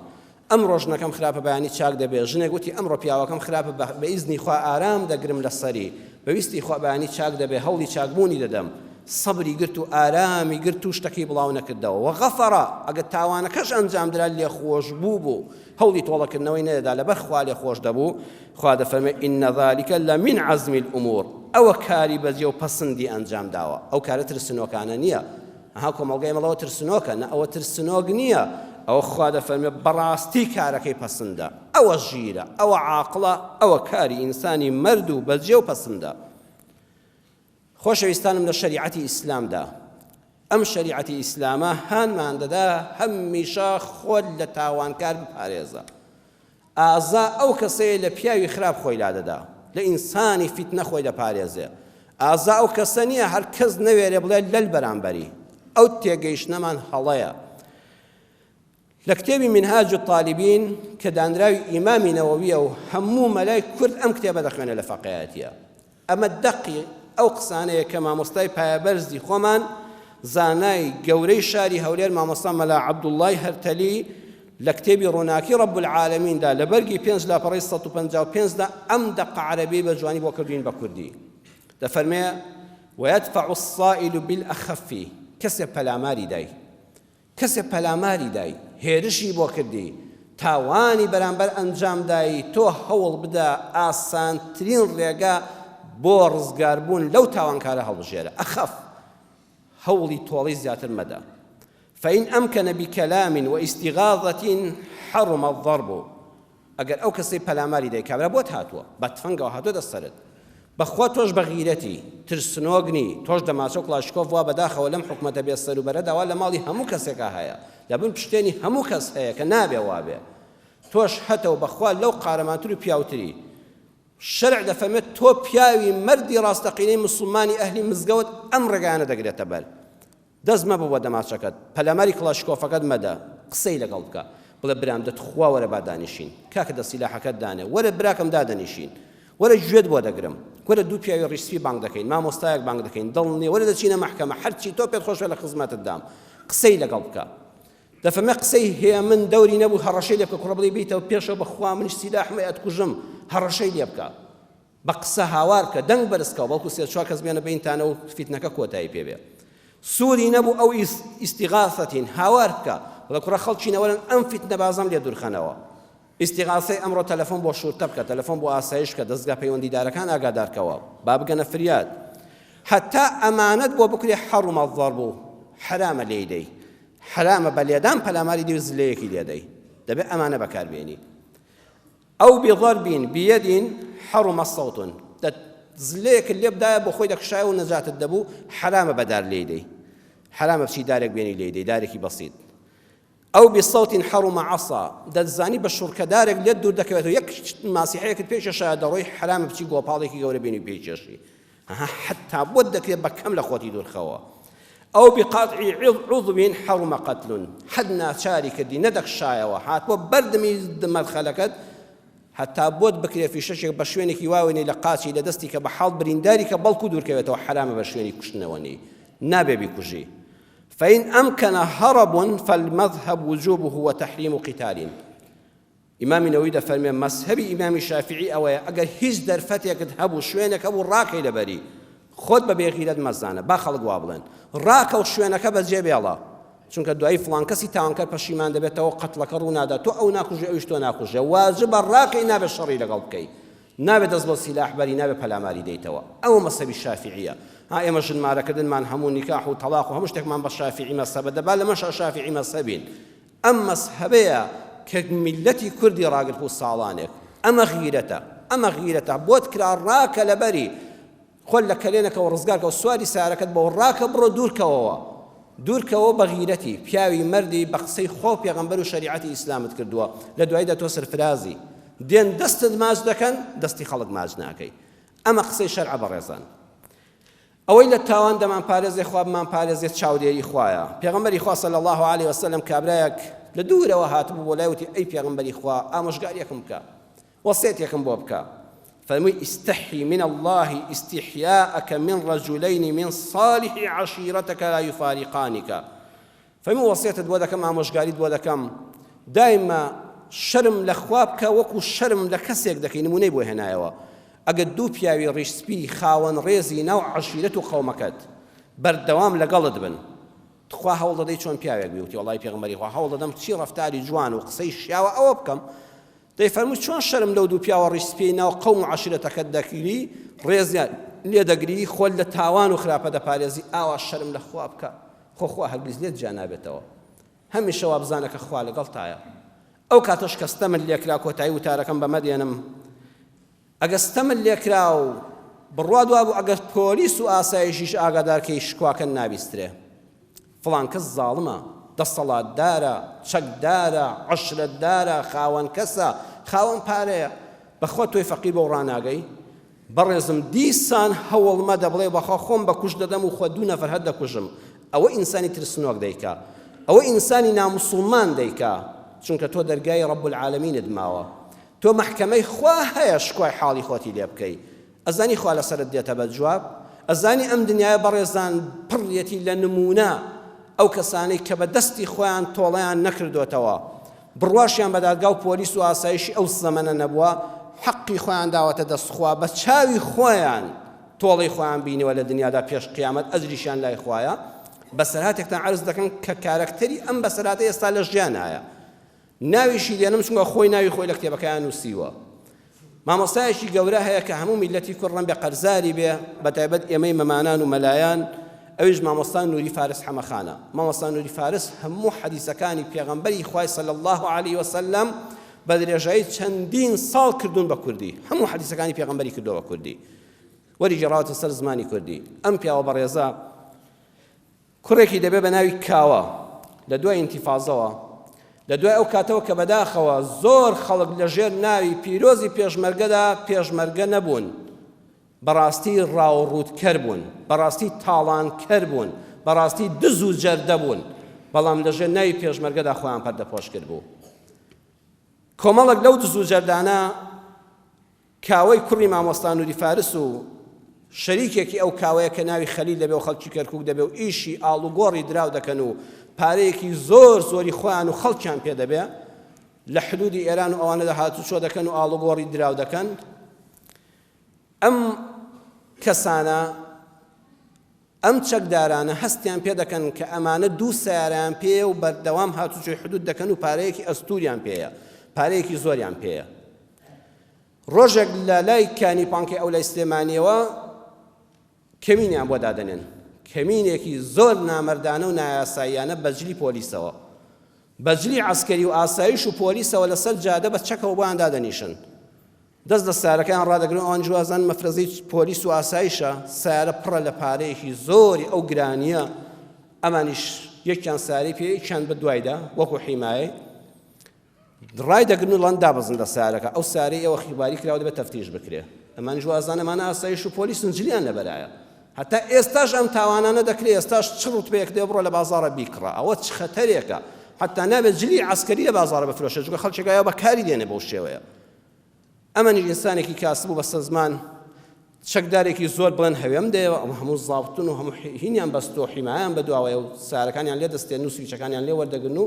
ئەمڕۆ ژنەکەم خراپە بەیانی چاک دەبێت ژنێک وتی ئەمڕۆ پیاوەکەم خراپە بە ئیزنی خوا ئارام دەگرم لەسەری بە ویستی خوا بەیانی چاک دەبێت هەوڵی چاکبوونی دەدەم سەبری گرت و ئارامی گرت و شتەکەی بڵاو نەکردەوە وغفر ئەگەر تاوانەکەش ئەنجامدرا لێخۆشبوو بوو هەوڵی تۆڵەکردنەوەی نەدەدا لەبەر خوا لێخۆش دەبوو، خوا دەفەرمێ، ان ذلک لمن عزم الامور، ئەوە کاری بەجێ و پەسندی ئەنجام داوە، ئەو کارە ترسنۆکانە نییە، ئەها کۆمەڵگای ئێمە ئەوە ترسنۆکە، نە ئەوە ترسنۆک نییە، ئەوە خوا دەفەرمێ بەڕاستی کارەکەی پەسندە، ئەوە ژیرە، ئەوە عاقڵە، ئەوە کاری ئینسانی مەرد و بەجێ و پەسندە. خۆشەویستانم لە شەریعەتی ئیسلامدا ئەم شەریعەتی ئیسلامە هانمان دەدا هەمیشە خۆت لە تاوانکار بپارێزە ئازا ئەو کەسەیە لە پیاوی خراپ خۆی لادەدا لە ئینسانی فیتنە خۆی دەپارێزێ ئازا ئەو کەسە نییە هەر کەس نەوێرێ بڵێ لەل بەرامبەری ئەو تێگەیشتنەمان هەڵەیە لە کتێبی منهاج الطالبین کە دانراوی ئیمامی نەوەویە و هەموو مەلای کورد ئەم کتێبە دەخوێنێ لە فەقێیەتیە ئەمە دەقی ئەو قسانەیە کە مامۆستای پایەبەرزی خۆمان زانای گەورەی شاری هەولێر مامۆستا مەلا عەبدوڵڵای هەرتەلی لە کتێبی ڕووناکی ڕەب العالمیندا لە بەرگی پێنج لاپەڕەی 155 دا ئەم دەقە عەرەبیەی بە جوانی بۆ کردوین بە کوردی دەفەرمێ ويدفع الصائل بالأخف کەسێ پەلاماری دای کەسێ پەلاماری دای، هێرشی بۆ کردی، تاوانی بەرامبەر ئەنجام دای، تۆ هەوڵ بدە ئاسانترین ڕێگە بۆ ڕزگاربوون لەو تاوانکارە هەڵبژێرە، أخف، هەوڵی تۆڵەی زیاتر مەدە، فإن أمكن بكلام واستغاثة حرم الضرب. ئەگەر ئەو کەسەی پەلاماری دای کابرا بۆت هاتووە بە تفەنگەوە هاتووەتە سەرت بەخوا تۆش بە غیرەتی ترسنۆک نی تۆش دەماچە و کڵاشکۆف وا بەداخەوە لەم حکومەتە بێ سەروبەرەدا وا لە ماڵی هەموو کەسێکا هەیە لە بن پشتێنی هەموو کەس هەیە کە نابێ وابێ تۆش هەتە و بەخوا لەو قارەمانتر و پیاوتری شەرع دەفەرمێت تۆ پیاوی مەردی ڕاستەقینەی مسوڵمانی ئەهلی مزگەوت ئەم ڕێگایانە دەگرێتە بەر دەست مەبە بۆ دەماچەکەت، پەلاماری کڵاشکۆفەکەت مەدە، قسەی لەگەڵ بکە، بڵێ برام دە تخوا وەرە با دانیشین، کاکە دە سیلاحەکەت دانێ، وەرە براکەم دادەنیشین، وەرە گوێت بۆ دەگرم، وەرە دوو پیاوی ڕیش سپی بانگ دەکەین، مامۆستایەک بانگ دەکەین، دڵنیە، وەرە دەچینە مەحکەمە، هەرچی تۆ پێت خۆش بێت لە خزمەتت دام، قسەی لەگەڵ بکە. دەفەرمێ قسەی هێمن دەوری نەبوو، هەڕەشەی لێ بکە، کوڕە بڵێ بیتەوە پێشەوە بەخوا منیش سیلاحم هەیە ئەتکوژم، هەڕەشەی لێ بکە. بە قسە هاوار بکە، دەنگ بەرز کەوە، بەڵکو سێ چوار کەس بێنە بەینتانەوە و فیتنەکە کۆتایی پێ بێ. سوودی نەبوو ئەو ئیستیغاثەتین، هاوار بکە، بڵێ کوڕە خەڵکینە وەرن ئەم فیتنەبازەم لێ دوورخەنەوە. ئیستیغاثەی ئەمڕۆ تەلەفۆن بۆ شورتە بکە، تەلەفۆن بۆ ئاسایش بکە، دەزگا پەیوەندیدارەکان ئاگادار کەوە، با بگەنە فریاد. هەتا ئەمانەت بۆ بکرێ حرم الضرب، حەرامە لێی دەی. حەرامە بە لێدان پەلاماری دەی و زلەیەکی لێ دەی. دەبێ ئەمانە بەکار بێنی. او بضرب بید حرم صوت دە زلەیەکت لێ بدایە بۆ خۆی دەکشایەوە و نەجاتت دەبوو حەرامە بە دار لێی دەی حەرامە بچی دارێک بێنی لێی دەی دارێکی بەسیط او بصوت حرم عصا دەتزانی بە شوڕکەدارێک لێت دوور دەکەوێتەوە یەک ماسیحەیەکت پێ کێشایە دەڕۆی حەرامە بچی گۆپاڵێکی گەورە بێنی پێی کێشی ها حتا بۆت دەکرێت بە کەم لە خۆتی دوورخەوە ئەو بقاطع عضو حرم قتل حەد ناچاری کردی نەدەکشایەوە هاتووە بەردمی مەدخەلەکەت هەتا بۆت بکرێ فیشەکێک بە شوێنێکی واوێنی لە قاچی لە دەستی کە بە حاڵ برینداری کە بەڵکو دوورکەوێتەوە حرامە بە شوێنی کوشتنەوە نی نابێ بیکوژی فإن أمكن هرب فالمذهب وجوبه وتحريم قتال ئیمامی نەوەوی دەفەرمێ، مەزهەبی ئیمامی شافیعی ئەوەیە ئەگەر هیچ دەرفەتێکت هەبوو شوێنێک هەبوو ڕاکەی لەبەری، خۆت بە بێغیرەت مەزانە، با خەڵک وا بڵێن، ڕاکە و شوێنەکە بەجێ بێڵە، چونکە دوایی فڵان کەسی تاوانکەر پەشیمان دەبێتەوە قەتڵەکە ڕوو نادا، تۆ ئەو ناکوژی ئەویش تۆ ناکوژێ، واجبە ڕاکەی نابێت شەڕی لەگەڵ بکەی، نابێت دەست بۆ سیلاح بەری، نابێت پەلاماری دەیتەوە، ئەوە مەزهەبی شافیعیە، ها ئێمە ژن مارەکردنمان هەموو نیکاح و تەڵاق و هەموو شتێکمان بە شافیعی مەزهەبە، دەبا لەمەشا شافیعی مەزهەبین. ئەم مەزهەبەیە کە میللەتی کوردی ڕاگرت بۆ ساڵانێک. ئەمە غیرەتە. ئەمە غیرەتە. بۆت کرا ڕاکە لەبەری. خۆت لە کەلێنەکەوە ڕزگار کەوە سواری سارەکەت بەوە ڕاکە بڕۆ دوورکەوەوە دوورکەوە بە غیرەتی پیاوی مەردی بە قسەی خۆ پێغەمبەر و شەریعەتی ئیسلامت کردووە لە دواییدا تۆ سەرفرازی دێن دەستت ماچ دەکەن دەستی خەڵک ماچ ناکەی ئەمە قسەی شەرعە بەڕێزان ئەوەی لە تاوان دەمانپارێزێ خوا بمانپارێزێ چاودێری خوایە. پێغەمبەری خوا صلی اللە علیە وسلم کابرایەک لە دوورەوە هاتبوو بۆ لای وتی ئەی پێغەمبەری خوا ئامۆژگاریەکم بکە وەسێتێکم بۆ بکە فەرمووی استحی من الله استحیاءک من رجلین من صالح عشیرتک لا یفارقانک فەرموو وەسیەتت بۆ دەکەم ئامۆژگاریت بۆ دەکەم دایمە شەرم لە خوا بکە وەکو شەرم لە کەسێک دەکەی نمونەی بۆ هێنایەوە ئەگەر دوو پیاوی ڕیش سپی خاوەن ڕێزی ناو عەشیرەت و قەومەکەت بەردەوام لەگەڵت بن تخوا هەوڵ دەدەی چۆن پیاوێک بی وتی وەڵی پێغەمبەری خوا هەوڵ دەدەم چی ڕەفتاری جوان و قسەی شیاوە ئەوە بکەم دەیفەرموو چۆن شەرم لەو دوو پیاوە ڕیش سپیەی ناو قەوم و عەشیرەتەکەت دەگری ڕێزیان لێ دەگری خۆت لە تاوان و خراپە دەپارێزی ئاوا شەرم لە خوا بکە خۆ خوا هەرگیز لێت جیا نابێتەوە هەمیشە وا بزانە کە خوا لەگەڵتایە ئەو کاتەش کە ستەمت لێکرا کۆتایی وتارەکەم بەمە دێنم ئەگە ستەمت لێکرا و بڕوات وابوو ئەگەر پۆلیس و ئاسایشیش ئاگادارکەی شکواکە نابیسترێ فڵان کەس زاڵمە، دەسەڵاتدارە، چەکدارە، عەشرەتدارە، خاوەن کەسە، خاوەن پارەیە، بەخوا تۆی فەقیر بەو ڕاناگەی؟ بەڕێزم دیسان هەوڵ مەدە بڵێ بەخوا خۆم بە کوشت دەدەم و خۆ دوو نەفەر هەر دەکوژم، ئەوە ئینسانی ترسنۆک دەیکا، ئەوە ئینسانی ناموسوڵمان دەیکا، چونکە تۆ دەرگای رب العالمینت ماوە، تۆ مەحکەمەی خوا هەیە شکوای حاڵی خۆتی لێ بکەی، ئەزانی خوا لەسەرت دێتە بە جواب؟ ئەزانی ئەم دنیایە بەڕێزان پڕیەتی لە نموونە ئەو کەسانەی کە بە دەستی خۆیان تۆڵەیان نەکردۆتەوە بڕواشیان بە دادگا و پۆلیس و ئاسایشی ئەو زەمەنە نەبووە حەقی خۆیان داوەتە دەست خوا بە چاوی خۆیان تۆڵەی خۆیان بینیوە لە دنیادا پێش قیامەت ئەجریشیان لای خوایە بەسەرهاتێکتان عەرز دەکەم کە کارەکتەری ئەم بەسەرهاتە ئێستا لە ژیانایە ناویشی دێنم چونکە خۆی ناوی خۆی لە کتێبەکەیان نووسیوە. مامۆستایەکی گەورە هەیە کە هەموو میللەتی کورد ڕەنبێ قەرزاری بێ، بەتایبەت ئێمەی مەمانان و مەلایان، ئەویش مامۆستا نوری فارس حەمەخانە. مامۆستا نوری فارس هەموو حەدیسەکانی پێغەمبەری خوای صلی اللە علیه وسلم بە درێژایی چەندین ساڵ کردوون بە کوردی، هەموو حەدیسەکانی پێغەمبەری کردووە بە کوردی، وەریگێڕاوەتە سەر زمانی کوردی. ئەم پیاوە بەڕێزە کوڕێکی دەبێ بە ناوی کاوە لە دوای ئینتیفازەوە، لە دوای ئەو کاتەوە کە بەداخەوە زۆر خەڵک لە ژێر ناوی پیرۆزی پێشمەرگەدا پێشمەرگە نەبوون، بەڕاستی ڕاوڕووتکەر بوون، بەڕاستی تاڵانکەر بوون، بەڕاستی دز و جەردە بوون، بەڵام لە ژێر ناوی پێشمەرگەدا خۆیان پەردەپۆش کردبوو. کۆمەڵێک لەو دز و جەردانە کاوەی کوڕی مامۆستا نوری فارس و شەریکێکی ئەو کاوەیە کە ناوی خەلیل دەبێ و خەڵکی کەرکوک دەبێ و ئیشی ئاڵوگۆڕی دراو دەکەن و پارەیەکی زۆر زۆری خۆیان و خەڵکیان پێ دەبێ لە حدودی ئێران و ئەوانەدا هاتوچۆ دەکەن و ئاڵوگۆڕی دراو دەکەن ئەم کەسانە ئەم چەکدارانە هەستیان پێ دەکەن کە ئەمانە دوو سەیارەیان پێیە و بەردەوام هاتوچۆی حدود دەکەن و پارەیەکی ئەستوریان پێیە پارەیەکی زۆریان پێیە ڕۆژێک لە لای کانی پانکەی ئەو لای سلێمانیەوە کەمینیان بۆ دادەنێن کەمینێکی زۆر نامەردانە و نایاساییانە بەجلی پۆلیسەوە بەجلی عسکەری و ئاسایش و پۆلیسەوە لەسەر جادە بە چەکەوە بۆیان دادەنیشن دەست لە سەیارەکەیان ڕادەگرن ئەوان جوازان مەفرەزەی پۆلیس و ئاسایشە سەیارە پڕە لە پارەیەکی زۆری ئەو گرانیە ئەمانیش یەکیان ساری پێ یەکیان بە دوایدا وەکو حیمایە ڕای دەگرن و ڵەن دابەزن لە سارەکە ئەو سارەی ئێوە خیباری کراوە دەبێت تەفتیش بکرێ ئەمانیش وازان ئەمانە ئاسایش و پۆلیسن جلیان لەبەرایە هەتا ئێستاش ئەم تاوانانە دەکرێ ئێستاش چ ڕوتبەیەک دێ بڕۆ لە بازاڕە بیکڕە ئەوە چ خەتەرێکە حتا نابێت جلی عەسکەری لە بازاڕە بفرۆشێت چونکە خەڵکێک ئایا بەکاری دێنێ بەو شێوەیە ئەمەنیش ئینسانێکی کاسب و بەستەزمان چەکدارێکی زۆر بڵێن هەوێم دەیەوە ئەم هەموو زابتون و هەموو هینیان بەستۆ حیمایان بەدواوەیە و سارەکانیان لێ دەستێن و سویچەکانیان لێ وەردەگرن و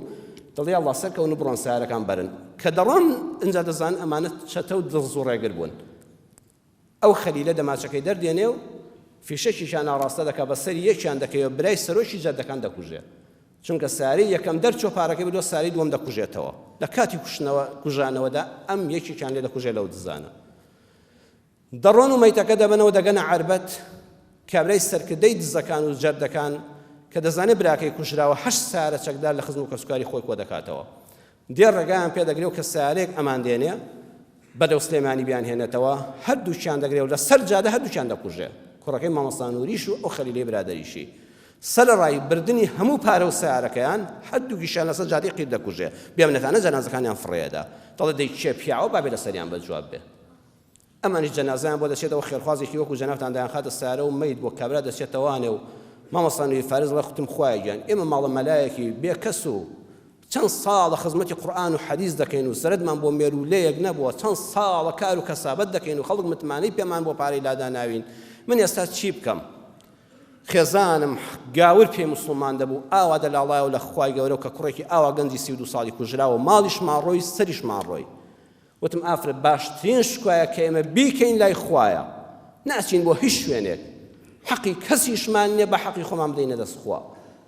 دڵی ئەڵڵا سەرکەون و بڕۆن سارەکان بەرن کە دەڕۆن ئینجا دەزان ئەمانە چەتە و دڵز و ڕێگر بوون ئەو خەلیلە دەماچەکەی دەردێنێ و فیشەکیشیان ئاڕاستە دەکا بە سەری یەکیان دەکەوێ برای سەرۆکی جەردەکان دەکوژێ چونکە سارەی یەکەم دەرچوە پارەکەی بردوە سارەی دووەم دەکوژێتەوە لە کاتی کوشتنەوە کوژانەوەدا ئەم یەکێکیان لێ دەکوژێ لەو دزانە دەڕۆن و مەیتەکە دەبەنەوە دەگەنە عەربەت کابرای سەرکردەی دزەکان و جەردەکان کە دەزانێت براکەی کوژراوە هەشت سارە چەکدار لە خزم و کەسوکاری خۆی کۆ دەکاتەوە دێ ڕێگایان پێ دەگرێ و کە سەیارەیەک ئەمان دێنێ بەرەو سلێمانی بیانهێنێتەوە، هەردووکیان دەگرێ و لە سەر جادە هەردووکیان دەکوژێ. کوڕەکەی مامۆستا نوریش و ئەو خەلیلەی برادەریشی. سەرەڕای بردنی هەموو پارە و سەیارەکەیان، هەردووکیشیان لەسەر جادەی قیر دەکوژێ. بێمنەتانە جەنازەکانیان فڕێدە. دەڵێ دەی کێ پیاوە با بێ لەسەریان بە جواب بێ. ئەمانیش جەنازەیان بۆ دەچێتەوە خێرخوازێکی وەکو جەنابتان دەیانخاتە سەیارە و مەیت بۆ کابرا دەچێتەوانێ و مامۆستا نوری فارس دەڵێ خوتم خوایە گیان ئێمە ماڵە مەلایەکی بێ کەس و چەند ساڵە خزمەتی قورئان و حەدیس دەکەین و زەرەدمان بۆ مێروولەیەک نەبووە چەند ساڵە کار و کەسابەت دەکەین و خەڵک متمانەی پێمان بۆ پارەی لاداناوین من ئێستا چی بکەم خێزانم گاور پێی موسڵمان دەبوو ئاوا دەلاڵایەوە لە خوای گەورە و کە کوڕێکی ئاوا گەنجی 32 ساڵی کوژراوە ماڵیشمان ڕۆی سەریشمان ڕۆی وتم ئافرەت باشترین شکایە کە ئێمە بیکەین لای خوایە ناچین بۆ هیچ شوێنێک حەقی کەسیشمان نییە بە حەقی خۆمان بدەینە دەست خوا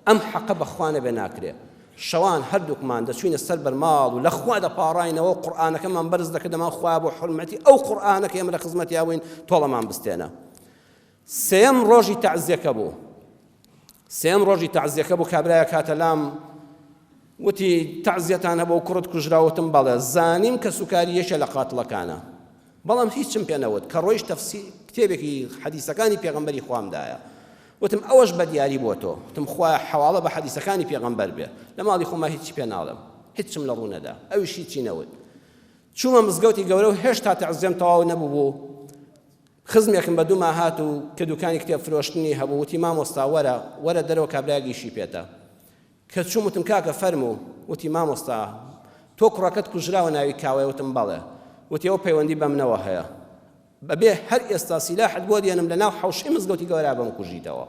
ئەم حەقە بە خوا نەبێ ناکرێ شەوان هەردووکمان دەچوینە سەر بەرماڵ و لە خوا دەپاڕاینەوە و قورئانەکەمان بەرز دەکردەمان خوا بۆ حورمەتی ئەو قورئانە کە ئێمە لە خزمەتیا بووین تۆڵەمان بستێنە سێیەم ڕۆژی تەعزیەکە بوو سێیەم ڕۆژی تەعزیەکە بوو کابرایەک هاتە لام وتی تەعزیەتان هەبوو کوڕت کوژرا وتم بەڵێ زانیم کەسوکاری یەکێ لە قاتڵەکانە بەڵام هیچم پێ نەوت کە ڕۆیشت تەفسیر کتێبێکی حەدیسەکانی پێغەمبەری خوام دایە وتم ئەوەش بە دیاری بۆ تۆ وتم خوایە حەواڵە بە حەدیسەکانی پێغەمبەر بێ لە ماڵی خۆما هیچی پێ ناڵێم هیچم لە ڕوو نەدا ئەویش هیچی نەوت چوومە مزگەوتی گەورە و هێشتا تەعزیەم تەواو نەبوو بوو خزمێکم بە دوما هات و کە دوکانی کتێب فرۆشتنی هەبوو وتی مامۆستا وەرە وەرە دەرەوە کابرایەک ئیشی پێتە کە چووم وتم کاکە فەرموو وتی مامۆستا تۆ کوڕەکەت کوژراوە ناوی کاوەیە وتم بەڵێ وتی ئەو پەیوەندی بە منەوە هەیە بەبێ هەر ئێستا سیلاحت بۆ دێنم لە ناو حەوشەی مزگەوتی گەورە بمکوژیتەوە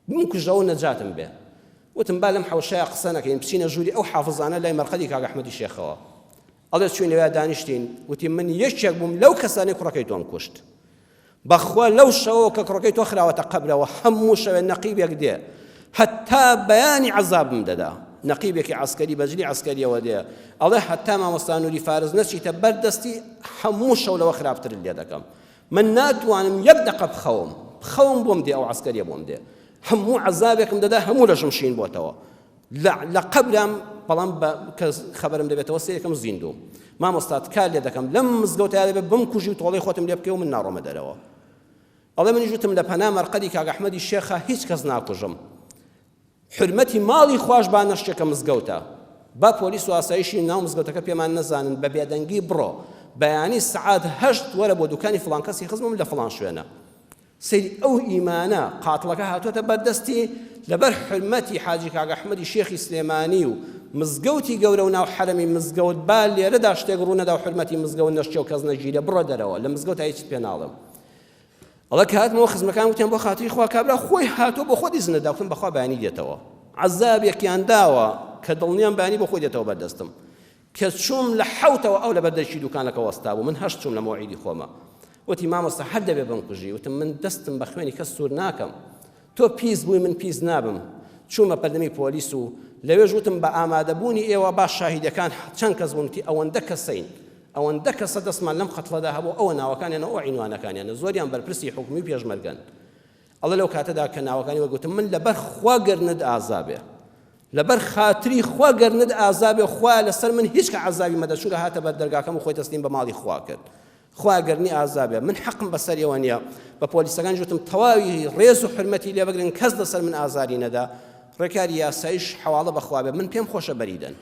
بمکوژەوە و نەجاتم بێ. وتم با لەم حەوشەیا قسە نەکەین، بچینە ژووری ئەو حافزانە لای مەرقەدی کاک ئەحمەدی شێخەوە. ئەڵێ چووین لەویا دانیشتین، وتی من یەکێک بووم لەو کەسانەی کوڕەکەی تۆم کوشت. بەخوا لەو شەوەوە کە کوڕەکەی تۆ خراوەتە قەبرەوە هەموو شەوێ نەقیبێک دێ هەتا بەیانی عەزابم دەدا. نەقیبێکی عەسکەری بە جلی عەسکەریەوە دێ ئەڵێ هەتا مامۆستا نوری فارس نەچیتە بەر دەستی هەموو شەو لەوە خراپترت لێ دەکەم. من ناتوانم یەک دەقە بخەوم خەوم بۆم دێ ئەو عەسکەریە بۆم دێ هەموو عەزابێکم دەدا هەموو لەشم شین بۆتەوە لە قەبرام بەڵام بە کە خەبەرم دەبێتەوە سەیرەکەم زیندووم مامۆستا تکا لێ دەکەم لەم مزگەوتە دەبێت بمکوژی و تۆڵەی خۆتم لێ بکەی و من ناڕۆمە دەرەوە ئەڵێ منیش وتم لە پەنا مەرقەدی کاک ئەحمەدی شێخە هیچ کەس ناکوژم حورمەتی ماڵی خواش با نەشکێ کە مزگەوتە با پۆلیس و ئاسایشی ناو مزگەوتەکە پێمان نەزانن بە بێدەنگی بڕۆ بەیانی سەعات هەشت وەرە بۆ دوکانی فڵان کەسی خزمم لە فڵان شوێنە سەیری ئەو ئیمانە قاتڵەکە هاتووەتە بەردەستی لەبەر حورمەتی حاجی کاک ئەحمەدی شێخی سلێمانی و مزگەوتی گەورە و ناو حەرەمی مزگەوت با لێرەدا شتێک ڕوونەدا و حورمەتی مزگەوت نەشکێ و کەس نەگیرێ بڕۆ دەرەوە لە مزگەوت هیچت پێ ناڵێم ئەڵێ کە هاتمەوە خزمەکان وتیان بۆ خاتری خوا کابرا خۆی هاتووە بۆ خۆت ئیزنت دا وتم بەخوا بەیانی دێتەوە عەزابێکیان داوە کە دڵنیام بەیانی بۆ خۆی دێتەوە بەردەستم کە چووم لە حەوتەوە ئەو لەبەر دەرکی دوکانەکە وەستا بوو من هەشت چووم لە مەوعیدی خۆمە وتی مامۆستا هەر دەبێ بمکوژی وتم من دەستم بە خوێنی کەس سوور ناکەم تۆ پیس بووی من پیس نابم چوومە پەردەمی پۆلیس و لەوێش وتم بە ئامادەبوونی ئێوە با شاهیدەکان چەند کەس بوون وتی ئەوەندە کەسین ئەوەندە کەسە دەستمان لەم قەتڵەدا هەبوو ئەوە ناوەکانیانە ئەو عینوانەکانیانە زۆریان بەرپرسی حکومی و پێشمەرگەن ئەڵێ لەو کاتەدا کە ناوەکانی وەگوتم من لەبەر خوا گەرنت ئازا بێ لەبەر خاتری خوا گەرنت ئازا بێ خوا لەسەر من هیچ کە عەزابی مەدە چونکە هاتە بەر دەرگاکەم و خۆی تەسلیم بە ماڵی خوا کرد خوا گەرنی ئازا بێ من حەقم بەسەریەوە نییە بە پۆلیسەکان وتم تەواوی ڕێز و حرمەتی لێ بگرن کەس لەسەر من ئازاری نەدا ڕێکاری یاسایش حەواڵە بەخوا بێ من پێم خۆشە بەریدەن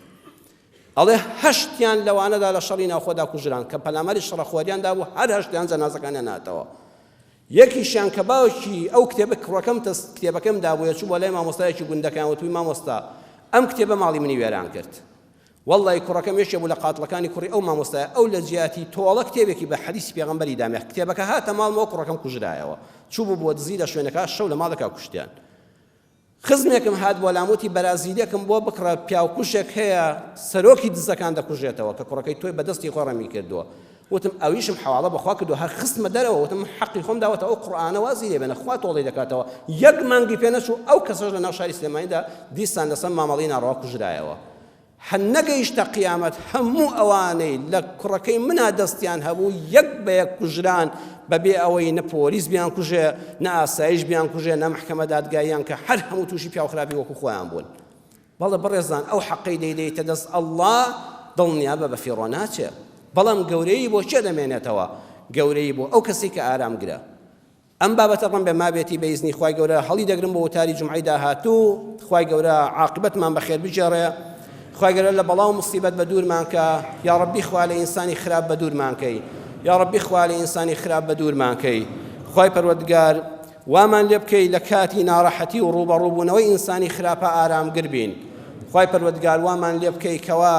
ئەڵێ هەشتیان لەوانەدا لە شەڕی ناوخۆدا کوژران کە پەلاماری شەڕەخۆریان دابوو هەر هەشتیان جەنازەکانیان هاتەوە یەکیشیان کە باوکی ئەو کتێبە کوڕەکەم تەس کتێبەکەم دابووە چوو بۆ لای مامۆستایەکی گوندەکان وتووی مامۆستا ئەم کتێبە ماڵی منی وێران کرد وەڵڵای کوڕەکەم یەکێ بوو لە قاتڵەکانی کوڕی ئەو مامۆستایە ئەو لە جیاتی تۆڵە کتێبێکی بە حەدیسی پێغەمبەری دامێ کتێبەکە هاتە ماڵمەوە کوڕەکەم کوژرایەوە چوو بوو بۆ دزی لە شوێنەکە شەو لە ماڵەکە کوشتیان خزمێکم هات بۆ لام وتی بەرازیلێکم بۆ بکڕە پیاوکوژێک هەیە سەرۆکی دزەکان دەکوژێتەوە کە کوڕەکەی تۆی بەدەستی خۆی ڕەمی کردووە وتم ئەویشم حەواڵە بەخوا کردووە هەر خستمە دەرەوە وتم حەقی خۆم داوەتە ئەو قورئانە وازی لێ بێنە خوا تۆڵەی دەکاتەوە یەک مانگی پێ نەچوو ئەو کەسەش لە ناو شاری سلێمانیدا دیسان لەسەر مامەڵەی ناڕەوا کوژرایەوە هەر نەگەیشتە قیامەت هەموو ئەوانەی لە کوڕەکەی منا دەستیان هەبوو یەک بە یەک کوژران بەبێ ئەوەی نە پۆلیس بیانکوژێ نە ئاسایش بیانکوژێ نە مەحکەمە دادگاییان کە هەر هەموو تووشی پیاوخراپی وەکو خۆیان بوون بەڵێ بەڕێزان ئەو حەقەی دەیدەیتە دەست ئەڵڵا دڵنیابە بە فیڕۆ ناچێ بەڵام گەورەیی بۆ کێ دەمێنێتەوە گەورەیی بۆ ئەو کەسەی کە ئارامگرە. ئەم بابەتە ڕەنگە مابێتی بە ئیزنی خوای گەورە هەڵی دەگرم بۆ وتاری جومعەی داهاتوو خوای گەورە عاقبەتمان بەخێر بگێڕێ خوای گەورە لە بەڵا و مصیبەت بە دوورمان کە یا ڕەبی خوا لە ئینسانی خراپ بە دوورمان کەی یا ڕەبی خوا لە ئینسانی خراپ بە دوورمان کەی خوای پەروەردگار وامان لێ بکەی لە کاتی ناڕەحەتی و ڕووبەڕووبوونەوەی ئینسانی خراپە ئارامگر بین خوای پەروەردگار وامان لێ بکەی کەوا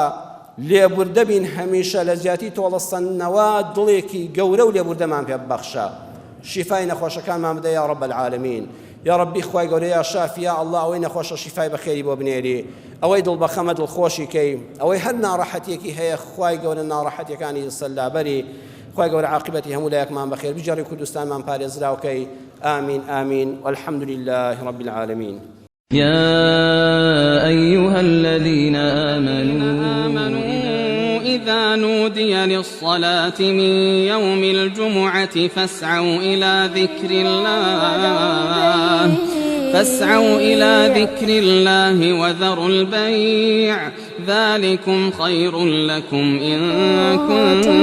لێبوردە بین هەمیشە لە جیاتی تۆڵە سەندنەوە دڵێکی گەورە و لێبوردەمان پێ ببەخشە شیفای نەخۆشەکانمان بدە یا رب العالمین یا ربی خوای گەورە یا شافی یا الله ئەوەی نەخۆشە شیفای بەخێری بۆ بنێری ئەوەی دڵ بەخەمە دڵخۆشی کەی ئەوەی هەر ناڕەحەتیەکی هەیە خوای گەورە ناڕەحەتیەکانی سەلابەری خوای گەورە عاقبەتی هەموو لایەکمان بەخێر بگێڕی کوردستانمان پارێزراو کەی آمین آمین والحمد لله رب العالمین. يا أيها الذين آمنوا إذا نودي للصلاة من يوم الجمعة فاسعوا إلى ذكر الله فاسعوا إلى ذكر الله وذروا البيع ذلكم خير لكم إن كنتم.